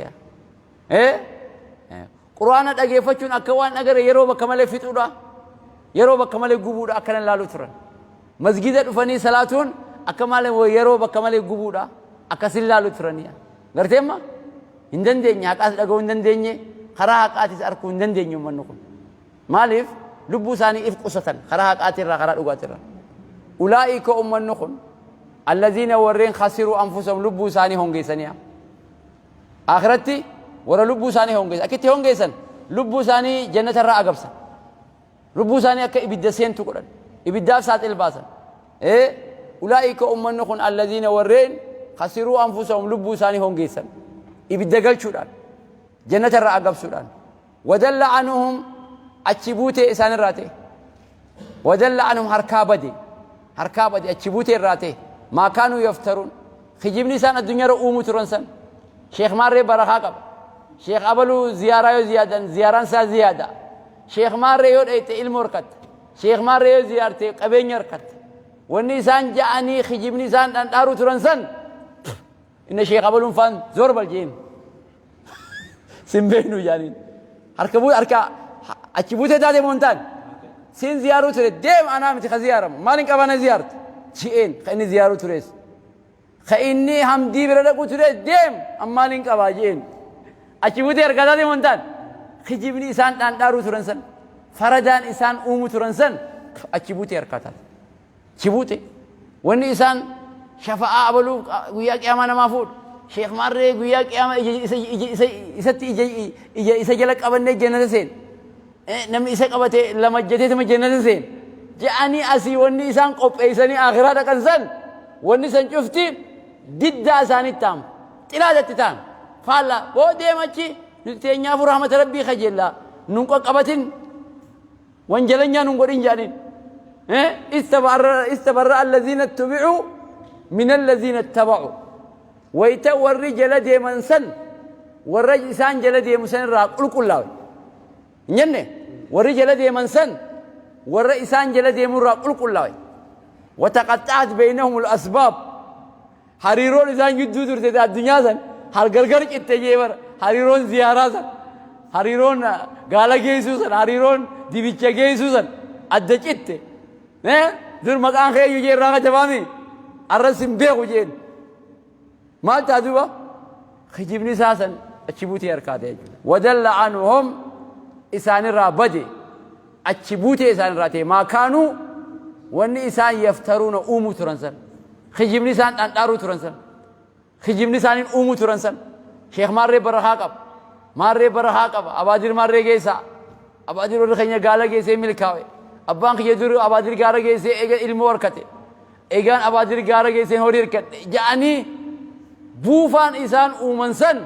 Speaker 1: Quraana dhageeffachuun akka waan hin agarre yeroo bakka malee fixuudha. Yeroo bakka malee gubuudha akkana ilaaluu turan. Masgida dhufanii salaatuun akka malee yeroo bakka malee gubuudha akkasin ilaaluu turanii. Gartee amma hin dandeenye haqaas dhaga'uu hin dandeenye karaa haqaatis arkuu hin dandeenye uummanni kun. Maaliif lubbuu isaanii if qusatan karaa haqaatirraa karaa dhugaatirraa. Ulaa'ika uummanni kun allaziina warreen khasiruu anfusahum lubbuu isaanii hongeessanii. Akhiratti warra lubbuu isaanii hongeessan akkitti hongeessan lubbuu isaanii jannatarraa agabsan. Lubbuu isaanii akka ibidda seentu godhan. Ibiddaaf saaxil baasan. Ee ulaa'ika ummanni kun allaziina warreen khasiruu anfusahum lubbuu isaanii hongeessan. Ibidda galchuudhaan. Jannata irraa agabsuudhaan. Wadalla anhum achi buutee isaan irraa ta'e. Wadalla anhum harkaa bade. Harkaa bade achi buutee irraa ta'e. Maa kaanuu yaftaruun. Kijibni isaan addunyaarra uumuu turan san. Sheekh Maarree barakaa qaba. Sheekh Abaluu ziyaaraa yoo ziyaadan ziyaaraan isaa ziyaada. Sheekh Maarree yoo dhayxe ilmoo harkatta. Sheekh Maarree yoo ziyaarte qabeenya harkatta. Wanni isaan ja'anii kijibni isaan dhandhaaruu turan san inna Sheekh Abaluun faan zoor bal jeen. Sin beeknu jaaniin. Harka buu harka achi buutee taatee moo hin taane? Sin ziyaaruu ture deem anaa miti ka ziyaaramu. Maal hin qabana ziyaarta? Ji'een ka inni ziyaaruu tures. Ka inni hamdii bira dhaqu ture deem an maaliin qabaa jeen. Achi buutee harkaa taatee moo hin taane? Kijibni isaan dhaandhaaruu turan san faradaan isaan uumu turan san achi buutee harkaa taate. Achi buute wanni isaan shafa'aa abaluu guyyaa qiyaamaa namaa fuudhu. Sheekh Maarree guyyaa qiyaamaa ija isa ija isa isatti ija ija isa jala qabannee jannata seen. Namni isa qabate lama ijjateetuma jannata seen. Je'anii asii wanni isaan qopheessanii akhiraa dhaqan san wanni san cufti diddaa isaanitti ta'am. Xilaatatti ta'an. Faalla boo deem achi nuti teenyaafuu rahmata rabbii kajeella nun qaqqabatin wanjalanyaa nun godhin jedhaniin. Istabarra allaziina tubi'uu min allaziina taba'u. Wayita warri jala deeman san warra isaan jala deemu san irraa qulqullaawe. Hin jenne warri jala deeman san warra isaan jala deemu irraa qulqullaawe. Wataqaxxa'at beeynahumul asbaab. Hariiroon isaan gidduu turte ta addunyaa san har gargar citte jee bara hariiroon ziyaaraa san hariiroon gaala geessuu san hariiroon dibicha geessuu san adda citte. Dur maqaan kee eenyu jee irraa katabaami arras hin beeku jeen. Maal ta'a duuba? Kijibni isaa san achi buutee harkaa ta'e jechuudha. Wadalla anhum isaanirraa bade achi buutee isaanirraa ta'e maa kaanuu wanni isaan yaftaruuna uumuu turan san. Kijibni isaan dhandhaaruu turan san. Kijibni isaaniin uumuu turan san. Sheekh Maarree barakaa qaba. Maarree barakaa qaba. Abaadir Maarree geessaa. Abaadir warri keenya gaala geessee milkaawe. Abbaan kiyya dur Abaadir gaara geessee eega ilmoo harkate. Egaan Abaadir gaara geesseen horii harkadhe. Ja'anii buufaan isaan uuman san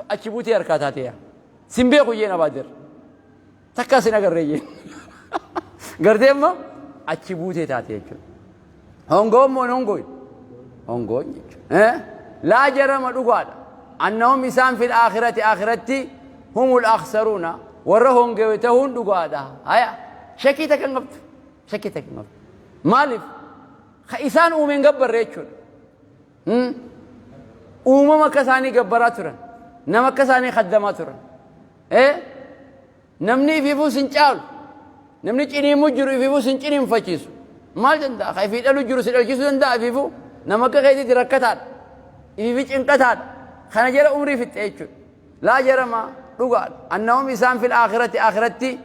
Speaker 1: achi buutee harkaa taateya. Sin beeku jeen Abaadir. Takkaa sin agarree jeen. Gartee amma achi buutee taate jechuudha. Hongoon moo hin hongoon? Hongoon jechuudha. Laa jarama dhugaadha. Annahum isaan fil aakhirati aakhiratti humul akhsaruuna warra hongewe tahuun dhugaadha. Haya shakkii takka hin qabdu. Shakkii takka hin qabdu. Maaliif? Ka isaan uumeen gabbarre jechuudha. Uumama akka isaanii gabbaraa turan. Nama akka isaanii khaddamaa turan. Namni ifiifuu sin caalu. Namni ciniimuu jiru ifiifuu sin ciniinfachiisu. Maal danda'a? Ka ifii dhalu jiru si dhalchisuu danda'a ifiifuu. Nama akka keetiitti rakkataadha. Ifiifi cinqataadha. Kana jala umrii fixxe jechuudha. Laa jarama dhugaadha. Annahum isaan fil aakhirati aakhiratti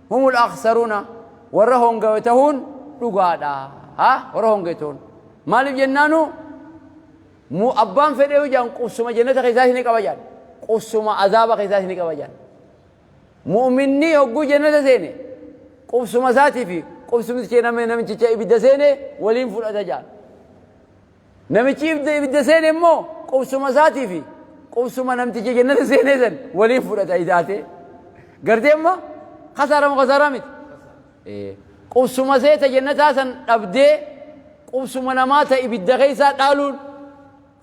Speaker 1: humul akhsaruuna warra hongawe tahuun dhugaadha. Ha? Warra hongawe tahuun. Maaliif jennaanu mu abbaan fedhee jaan qubsuma jannata keessaas ni qaba jaan. Qubsuma azaaba keessaas ni qaba jaan. Mu'minni hogguu jannata seene qubsuma isaatii fi qubsumticha namichicha ibidda seene waliin fudhata jaan. Namichi ibidda seene immoo qubsuma isaatii fi qubsuma namticha jannata seenee san waliin fudhata idaatee. Gartee amma kasaara moo kasaaraa miti? Qubsuma seeta jannataa san dhabdee qubsuma namaa ta ibidda keessaa dhaaluun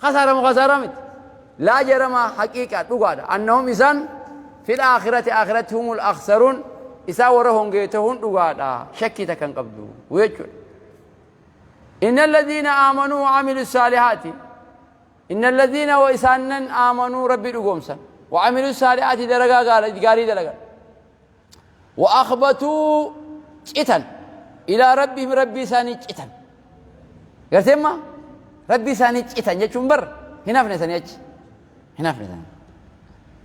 Speaker 1: kasaara moo kasaaraa miti? Laa jarama haqiiqa dhugaadha. Annahum isaan fil aakhirati aakhiratti humul akhsaruun isaan warra hongee tahuun dhugaadha. Shakkii takka hin qabdu jechuudha. Inna alladhiina aamanuu wa amilu saalihaati Inna alladhiina wa isaannan aamanuu rabbi dhugoomsan wa amilu saalihaati dalagaa gaarii dalagan wa akhbatuu citan ilaa rabbihim rabbii isaanii citan gartee amma rabbii isaanii citan jechuun bar hin hafne sanii achi hin hafne sanii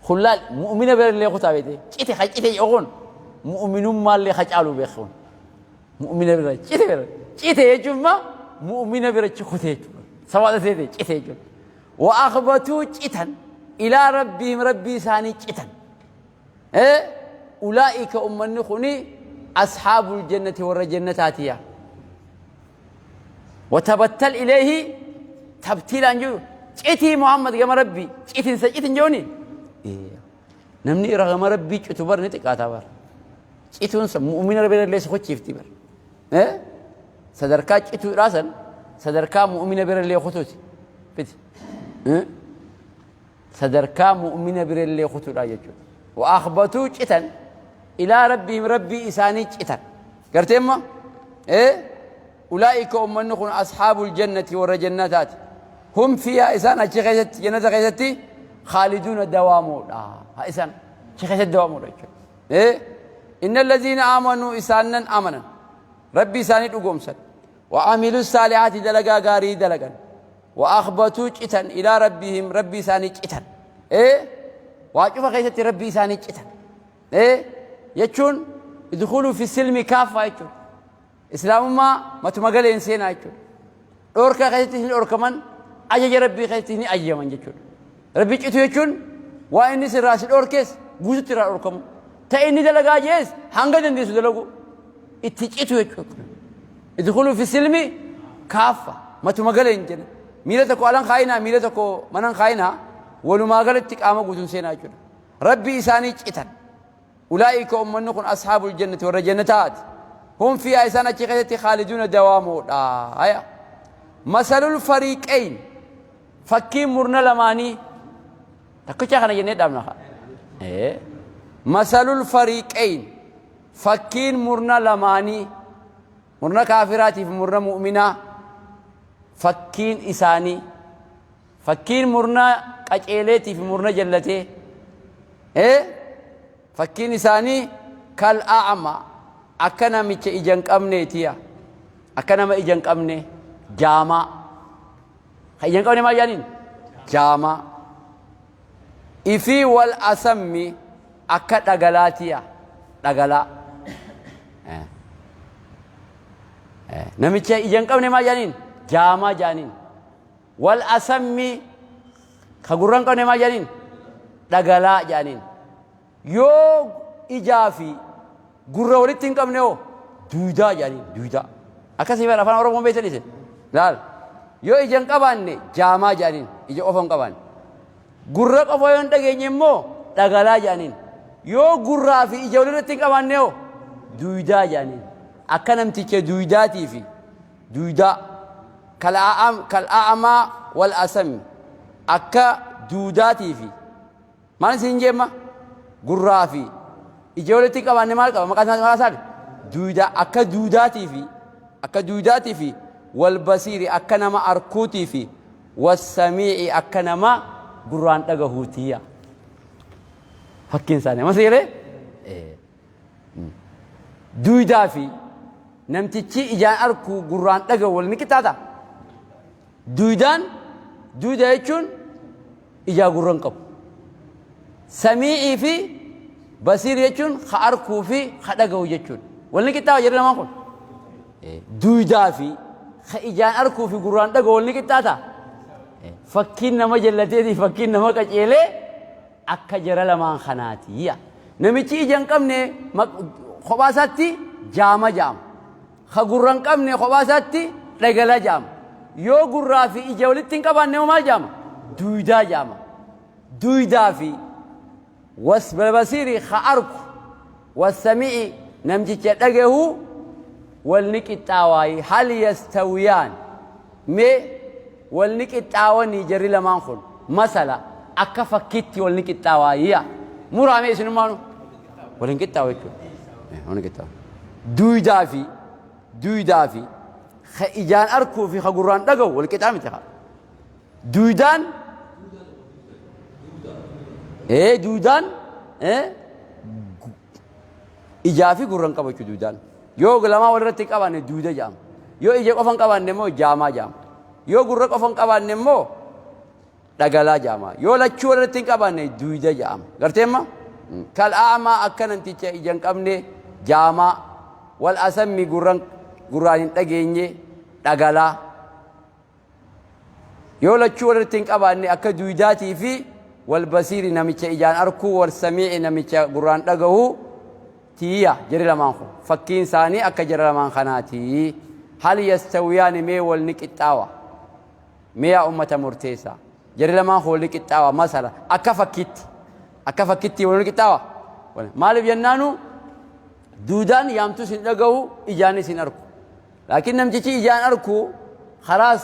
Speaker 1: kullaal mu'mina birallee kutaa beete cite ka cite jedhu mu'minummaallee ka caalu beekuun mu'mina bira cite bira cite jechuun ma mu'mina bira kute jechuudha sawaadha seete cite jechuudha wa akhbatuu citan ilaa rabbihim rabbii isaanii citan Ulaa'ika ummanni kuni ashaabul jannati warra jannataatiya. Watabattal ilayhi tabtiilaan jiru citii Muhammad gama rabbii citinsa citin jechuuni. Namni irra gama rabbii citu bar ni xiqqaataa bar. Cituun san mu'mina bira illee si kochiifti bar. Sadarkaa cituudhaa san sadarkaa mu'mina bira illee kutuuti. Fiti. Sadarkaa mu'mina birallee kutuudha jechuudha. Wa akhbatuu citan ilaa rabbihim rabbii isaanii citan. Gartee amma ee ulaa'ika ummanni kun ashaabul jannati warra jannataati. Hum fiihaa isaan achi keessatti jannata keessatti khaaliduuna dawaamoodha. Ha isaan achi keessatti dawaamoodha jechuudha. Ee inna allaziina aamanuu isaannan amanan rabbii isaanii dhugoomsan. Wa amilu saalihaati dalagaa gaarii dalagan. Wa akhbatuu citan ilaa rabbihim rabbii isaanii citan. Ee waa cufa keessatti rabbii isaanii citan. Ee jechuun idkhuluu fi silmi kaaffaa jechuudha. Islaamummaa matuma galeen seenaa jechuudha. Dhoorkaa keessatti hin dhorkaman ajaja rabbii keessatti ni ajajaman jechuudha. Rabbii citu jechuun waa inni sirraa si dhorkees guututti irraa dhorkamu. Ta'e inni dalagaa jees hanga dandeessu dalagu itti citu jechuudha. Idkhuluu fi silmi kaaffa matuma galeen jenna. Miila tokko alan kaayinaa miila tokko manan kaayinaa walumaa galatti qaama guutuun seenaa jechuudha. Rabbii isaanii citan. Ulaa'ika ummanni kun ashaabul jannati warra jannataati. Hum fiihaa isaan achi keessatti khaaliduuna dawaamoodha. Haya. Masalul fariiqayn fakkiin murna lamaanii takkicha kana jennee dhaabna kaa. Masalul fariiqayn fakkiin murna lamaanii murna kaafiraatiif murna mu'minaa fakkiin isaanii fakkiin murna qaceeleetiif murna jallatee fakkiin isaanii kal a'ma akka namicha ija hin qabneetiya akka nama ija hin qabne jaamaa ka ija hin qabne maal jaaniin jaamaa ifii wal asammi akka dhagalaatiya dhagalaa. Namicha ija hin qabne maal jedhaniin? Jaamaa jedhaniin. Wal asammi ka gurra hin qabne maal jedhaniin? Dhagalaa jedhaniin. Yoo ijaa fi gurra walitti hin qabne hoo duudaa jedhaniin duudaa. Akkasii bara afaan Oromoo beektan isin. Laal. Yoo ija hin qabaanne jaamaa jedhaniin ija qofa hin qabaanne. Gurra qofa yoo hin dhageenye immoo dhagalaa jedhaniin. Yoo gurraa fi ija walirratti hin qabaanne hoo duudaa jedhaniin. Akka namticha duudaatii fi duudaa kal'a'amaa wal asami akka duudaatii fi maal isin jeemma gurraa fi ija walitti hin qabaanne maal qaba maqaa isaa duudaa akka duudaatii fi akka duudaatii fi wal basiiri akka nama arkuutii fi wassamii'i akka nama gurraan dhagahuutiya. Fakkiin isaanii amma seeree duudaa fi namtichi ijaan arku gurraan dhagahu wal ni qixxaata. Duudaan duuda jechuun ijaa gurra hin qabu. Samii'ii fi basiir jechuun ka arkuu fi ka dhagahu jechuudha. Wal ni qixxaawa jedhu lamaan kun. Duudaa fi ka ijaan arkuu fi gurraan dhagahu wal ni qixxaata. Fakkiin nama jallateetii fakkiin nama qaceelee akka jara lamaan kanaati. Namichi ija hin qabne kophaa isaatti jaama jaama. Ka gurra hin qabne kophaa isaatti dhagala jaama. Yoo gurraa fi ija walitti hin qabaanne hoo maal jaama? Duudaa jaama. Duudaa fi wasbasiiri ka arku wasami'i namticha dhagahu wal ni qixxaawaayi hal yastawiyaan mee wal ni qixxaawanii jarri lamaan kun masala akka fakkiitti wal ni qixxaawaayiya muraamee isinummaanu wal hin qixxaawu jechuudha. Wal hin qixxaawu. Duudaa fi duudaa fi ka ijaan arkuu fi ka gurraan dhagahu wal qixaa miti kaa. Duudaan duudaan ijaa fi gurra hin qabu jechuudha duudaan. Yoo lamaa walirratti hin qabaanne duuda jedhama. Yoo ija qofa hin qabaanne immoo jaamaa jedhama. Yoo gurra qofa hin qabaanne immoo dhagalaa jedhama. Yoo lachuu walirratti hin qabaanne duuda jedhama. Gartee amma? Kal'aamaa akka namticha ija hin qabne jaamaa wal asammi gurraan hin dhageenye dhagalaa. Yoo lachuu walirratti hin qabaanne akka duudaatii fi wal basiiri namicha ijaan arkuu wal samii'i namicha gurraan dhagahu tiyya jari lamaan kun fakkiin isaanii akka jara lamaan kanaati. Hal yastawiyaani mee wal ni qixxaawa mee yaa ummata murteessaa jari lamaan kun wal ni qixxaawa masala akka fakkiitti akka fakkiitti wal ni qixxaawa maaliif jennaanu duudaan yaamtus hin dhagahu ijaanis hin arku. Laakiin namtichi ijaan arku karaas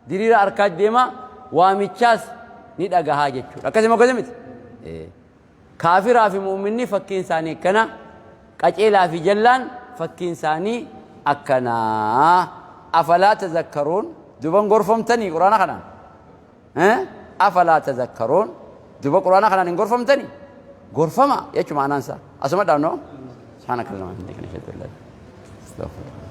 Speaker 1: diriira harkaa deema waamichaas ni dhagahaa jechuudha. Akkasuma akkasii miti. Kaafiraa fi mu'minni fakkiin isaanii akkana qaceelaa fi jallaan fakkiin isaanii akkana. Afalaa tazakkaruun duban gorfamtanii quraana kanaan. Afalaa tazakkaruun duba quraana kanaan hin gorfamtanii? Gorfama jechuun maanaan isaa. Asuma dhaabnoo? Subhaanaka Allahumma wa bihamdika nashhadu an laa ilaaha illa anta astaghfiruka.